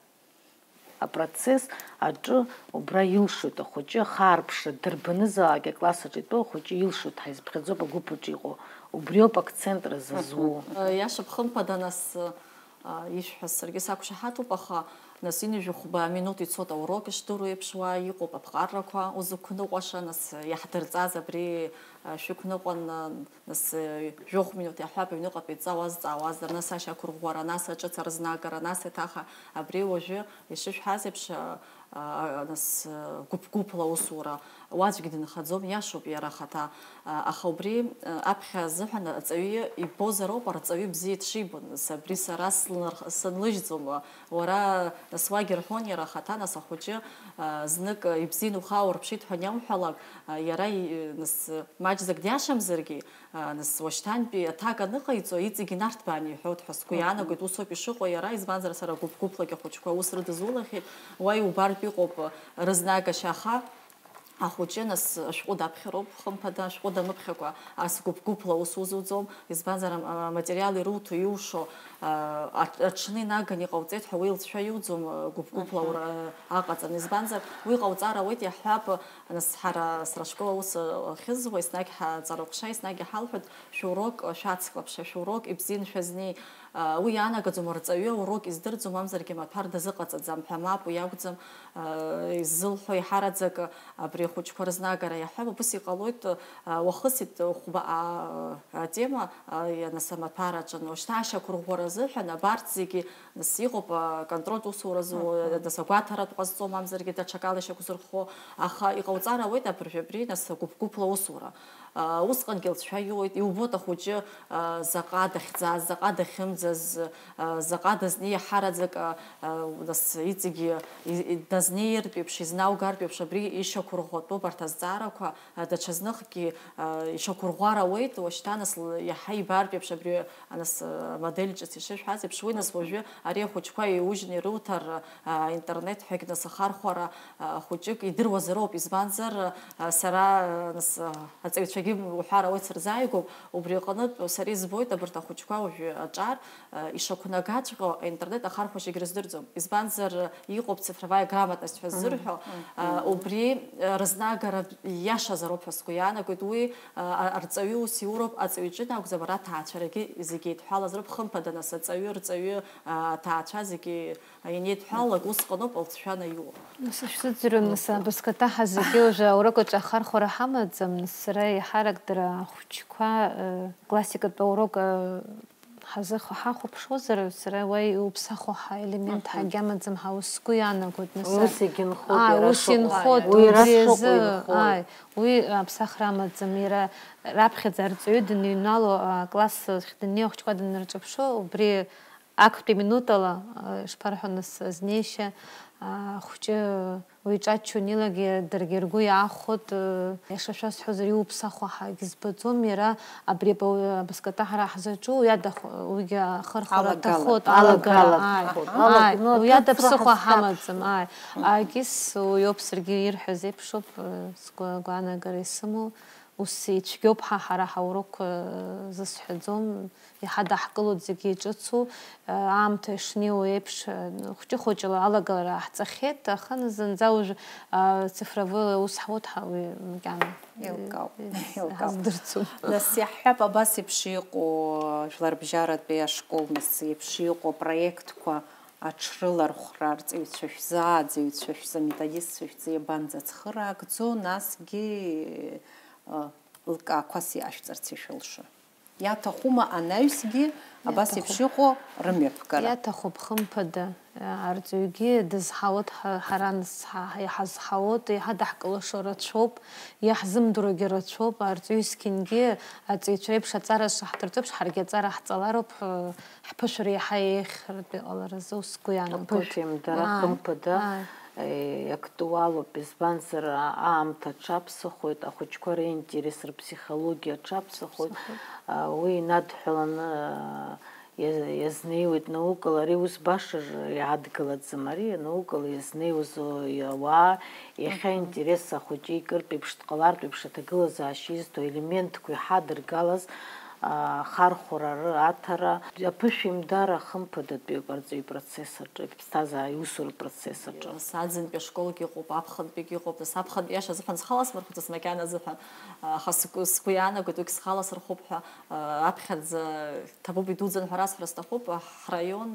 Апроцесс аҿы убра илшоит ахәыҷы, ахаарԥшра дырбанызаалак акласс аҿы итәоу ахәыҷы илшоит, ҳаизԥхьаӡоуп агәыԥ аҿы иҟоу, убриоуп акцентра зызу. Иашоуп, хымԥада, нас, а, ишәҳәаз саргьы сақәшаҳаҭуп, аха нас ҩажәи хәба минуҭ ицоит аурок, ишдыру еиԥш, уа иҟоуп аԥҟарақәа узықәныҟәаша, нас иаҳдырҵаз абри, а, шәықәныҟәан, а, нас, а, жәохә минуҭ иаҳҳәап, аҩныҟа иҵауаз, ҵаауазар, нас ашьақәырӷәӷәара, нас аҿыц арызнагара, нас еиҭах абри уажәы ишышәҳәаз еиԥш, а, а, нас, а, гәыԥ-гәыԥла аусура, уаӡәгьы дынхаӡом, иашоуп иара ахаҭа. А, аха убри, а, аԥхьа азыҳәан аҵаҩы ибозароуп, арҵаҩы бзиа дшибо, нас абри сара слынарх-, сынлыжьӡом, уара, нас уагь рҳәон иара ахаҭа, нас ахәыҷы, а, знык, а, ибзианы ухы ааурԥшит ҳәа аниауҳәалак, а, иара и-, нас маҷӡак диашамзаргьы, а, нас уашьҭантәи аҭак аныҟаиҵо, иҵегь инарҭбааны иҳәоит ҳәа сгәы Мгм. иаанагоит, усоуп ишыҟоу иара, избанзар сара гәыԥ-гәыԥлагьы ахәыҷқәа аус рыдызулахьеит, уа иубартә иҟоуп, а, рызнагашьа, аха ахәыҷы нас ашәҟәы даԥхьароуп, хымԥада, ашәҟәы дамыԥхьакәа, ас гәыԥ-гәыԥла аус узуӡом, избанзар, ам-, аматериал ируҭо, иушо, а, аҽ-, аҽны инаган иҟауҵеит ҳәа уи лҵшәа иуӡом, а, гәыԥ-гәыԥла Аҳа. ура-, аҟаҵаны. Избанзар, уи ҟауҵар ауеит, иаҳҳәап, нас ҳара сара ашкол аус ахьызуа, еснагь ҳаҵараҟәша, еснагь иҳалҳәоит, шәурок шәацклаԥша, шәурок ибзианы шәазнеи, а, уи иаанагаӡом арҵаҩы аурок издырӡом, мамзаргьы амаҭәар дазыҟаҵаӡам ҳәа, мап, уи акәӡам, а, иззылҳәо, еиҳараӡак абри ахәыҷқәа рызнагара иаҳҳәап, убыс иҟалоит, а, уахысит хәба, а, атема, а, ианасамаҭәар аҿы, уажәшьҭа ашьақәырӷәӷәара азыҳәан абарҭ зегьы, нас, иҟоуп, а, контрольтә усуразы, Мгм. нас агәаҭаратә ҟазҵо, мамзаргьы даҽакала ишьақәзырхо, аха иҟауҵар ауеит абыржәы абри, нас, гәыԥ-гәыԥла усура. А, усҟангьы лҵшәа иоуеит, иубоит ахәыҷы, а, заҟа дахьӡаз, заҟа дахьымӡаз, а, заҟа дазни иаҳараӡак, а, а, нас иҵегьы и-, и-, дазнеиртә еиԥш, изнаугартә еиԥш, абри ишьақәырӷәӷәатәуп арҭ азҵаарақәа, а, даҽазныхгьы, а, ишьақәырӷәӷәар ауеит, уашьҭа нас л-, иаҳа ибартә еиԥш, абри, а, нас, а, амодель ҿыц ишышәҳәаз еиԥш, уи нас уажәы ари ахәыҷқәа иужьны ирылҭар, а, интернет ҳәагь нас ахархәара, а, хәыҷык идыруазароуп, избанзар, а, сара, а, нас, а, аҵаҩцәагьы уҳәар ауеит сырзааигәоуп, убри аҟнытә сара избоит абарҭ ахәыҷқәа уажәы аҿар, а, ишақәнагаҵәҟьо аинтернет ахархәашьагь рыздырӡом, избанзар, иҟоуп цифровая грамотность ҳәа ззырҳәо, а, убри, а, рызнагара иашазароуп ҳәа сгәы иаанагоит, уи, а, а, арҵаҩы ус иуроуп, аҵаҩ иҿы акәӡам, ара аҭаацәарагьы зегьы еидҳәалазароуп, хымԥада, нас, аҵаҩы, рҵаҩы, а, аҭаацәа зегьы ианеидҳәалалак, усҟаноуп алҵшәа анаиуа. Нас ишәзыӡырҩын, нас, абызкаҭаҳа зегьы уже аурок аҿы ахархәара ҳамаӡам, нас, сара еиҳарак дара ахәыҷқәа, э, классикатә аурок, э, ҳазых-, ҳахәаԥшуазар, сара уа иуԥсахуа ҳа елемент Мгм. ҳагьамаӡам ҳәа ус сгәы иаанагоит, нас, Ус а-, егьынхоит, ааи, иара ус шыҟоу. инхоит, Уи иара убри шыҟоу азы, инхоит. ааи, уи аԥсахра амаӡам, иара раԥхьаӡа арҵаҩы даныҩнало, акласс ахь даннеи ахәыҷқәа данырҿаԥшуа, убри актәи минуҭала, а, ишԥарҳәо, нас, азнеишьа, а, ахәҷы уи иҿаччо неилагьы даргьы ргәы иаахәоит, э, иаша шәасҳәозар, иуԥсахуа ҳәагьы збаӡом, иара абри абау-, абызкаҭаҳара ҳзаҿу, уи адахә-, уигьы ахырхәара Алагала. аҭахоит, Алагала алагара, ааи, аҭахоит. ааи, Алаг-, ну, уи ада аҭыԥ ԥсыхәа срахәаԥш. ҳамаӡам, ааи. Агьыс уи ауп саргьы ирҳәаз еиԥшуп, э, сгәы-, агәаанагара исымоу. Ус ицәгьоуп ҳа, ҳара ҳаурокқәа зысҳәаӡом, иҳадаҳкылоит зегьы иҿыцу, аамҭа ишнеиуа еиԥш, хәҷы-хәыҷла алагалара ҳҵахьеит, аха зынӡа уажә, а, цифровыла ус ҳауеит ҳәа уи макьана, Еилкаауп, э, еилкаауп. ҳаздырӡом. Нас иаҳҳәап, абас еиԥш иҟоу жәларбжьаратәи ашкол, нас еиԥш иҟоу апроектқәа аҽрылархәра арҵаҩцәа шәзы, ааӡаҩцәа шәзы, аметодистцәа шәзы иабанӡацхыраагӡо, насгьы, э, лкаақәас иашәҵарц ишәылшо. Иаҭахума анаҩсгьы абас Иаҭахуп. еиԥш иҟоу рымҩаԥгара? Иаҭахуп, хымԥада, арҵаҩгьы дызҳауеит, ҳа-, ҳара нас ҳа-, иҳазҳауеит, иҳадаҳкылашо рацәоуп, иаҳзымдыруагьы рацәоуп, арҵаҩы зқьынгьы аҵаҩцәа реиԥш аҵара шаҳдырҵо еиԥш, ҳаргьы аҵара ҳҵалароуп, ҳԥышәара иаҳа еиӷьхартә иҟаларазы ус сгәы иаанагоит. Аԥышәеимдара Ааи, хымԥада, ааи. Е, актуалуп, избанзар, а-, аамҭа аҽаԥсахоит, ахәыҷқәа реинтерес, рыԥсихологиа аҽаԥсахоит. Аҽаԥсахоит. А, уи инадҳәаланы, а, Иаз-, иазнеиуеит наукала, ари ус баша иадгылаӡам, ари наукала иазнеиуаз ауаа иахьа интерес ахәыҷы икыртә еиԥш дҟалартә еиԥш аҭагылазаашьа изҭо елементқәа иҳадыргалаз, а, ахархәара ры-, аҭара, аԥышәимдара хымԥадатәиуп арҵаҩы ипроцесс аҿы, иԥсҭазаа иусура процесс аҿы. Нас аӡынтәи ашколгьы ыҟоуп, аԥхынтәигьы ыҟоуп, нас аԥхынтә иаша азыҳәан схаласмырхәыцызт макьаназы ҳәа, аха сгәы, сгәы иаанагоит, уигь схаласырхәып ҳәа, а, аԥхьаӡа ҭабуп идуӡӡан ҳәа расҳәара сҭахуп, ҳраион,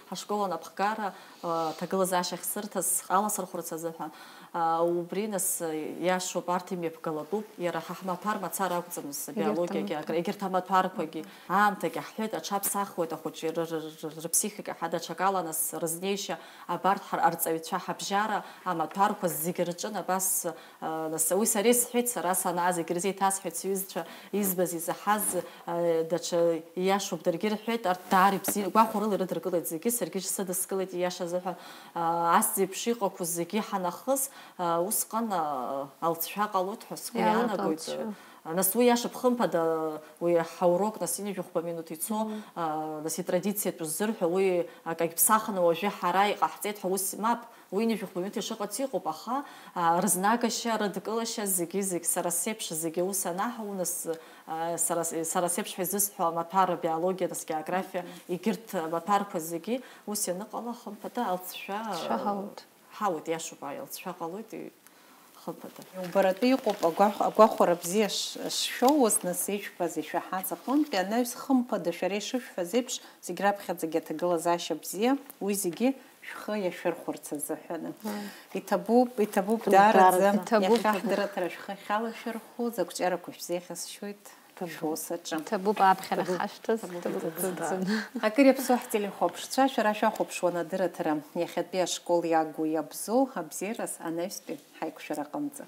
ҳашкол анапхгара, а, ҭагылазаашьа ахьсырҭаз схаласырхәырц азыҳәан. А, убри нас, а, иашоуп, арҭ имҩаԥгалатәуп, иара ҳа ҳмаҭәар мацара акәӡамыз, егьырҭ абиологиагьы, амаҭәар. Акра-, егьырҭ амаҭәарқәагьы. Аамҭагьы ҳҳәеит, аҽаԥсахуеит ахәыҷы, ры-, ры-, ры-, рыԥсихика ҳа даҽакала нас рызнеишьа абарҭ ҳар-, арҵаҩцәа ҳабжьара амаҭәарқәа зегьы рҿын абас, а, нас уи сара исҳәеит, сара санаа зегьы рзеиҭасҳәеит, сҩызцәа избаз, изаҳаз, а, даҽа иашоуп, даргьы рҳәеит, арҭ даара ибзианы, гәахәарыла ирыдыркылеит зегьы, саргьы сыдыскылеит ииашаз ҳәа, а, ас еиԥш иҟақәоу зегьы ҳанахыс, а, усҟан, а, алҵшәа ҟалоит ҳәа сгәы иалоуп, иаанагоит. Алҵшәа. Нас уи иашоуп, хымԥада, уи ҳаурок, нас, ҩажәи хәба минуҭ ицо, а, нас итрадициатә ззырҳәо, уи акагь ԥсахны уажәы ҳара иҟаҳҵеит ҳәа ус мап, уи ҩажәи хәба минуҭ ишыҟац иҟоуп, аха, а, рызнагашьа, рыдкылашьа, зегьы, зегь сара сеиԥш, зегьы ус анаҳау, нас, а, сара с-, сара сеиԥш ҳәа изысҳәо амаҭәар, абиологиа, нас, географиа, егьырҭ амаҭәарқәа зегьы ус ианыҟала, хымԥада, алҵшәа, Алҵшәа ҳауеит. Ҳауеит, иашоуп, аи, алҵшәа ҟалоит, и-, хымԥада. Иубаратәы иҟоуп агәахә-, агәахәара бзиа ш-, шшәоуаз, нас ишәҳәаз, ишәаҳаз аҟынтәи анаҩс, хымԥада, шәара ишышәҳәаз еиԥш, зегь раԥхьаӡагьы аҭагылазаашьа бзиа, уи зегьы шәхы иашәырхәарц азыҳәаны. Мм. Иҭабуп, иҭабуп, Иҭабуп даараӡа, даараӡа. Иҭабуп. Иахьа ҳдырраҭара шәхы ахьалашәырхәо, закә ҵәарақәа шәзеихьасшьоит. Ҭабуп. Шәус аҿы. Ҭабуп аԥхьара Ҭабуп. Хашәҭаз, Ҭабуп. Ҭабуп ҭабуп. Акыр иаԥсоу ҳтелехәаԥшцәа, шәара шәахәаԥшуан адырраҭара иахьатәи ашкол иагу иабзоу абзиараз анаҩстәи ҳаиқәшәара аҟынӡа.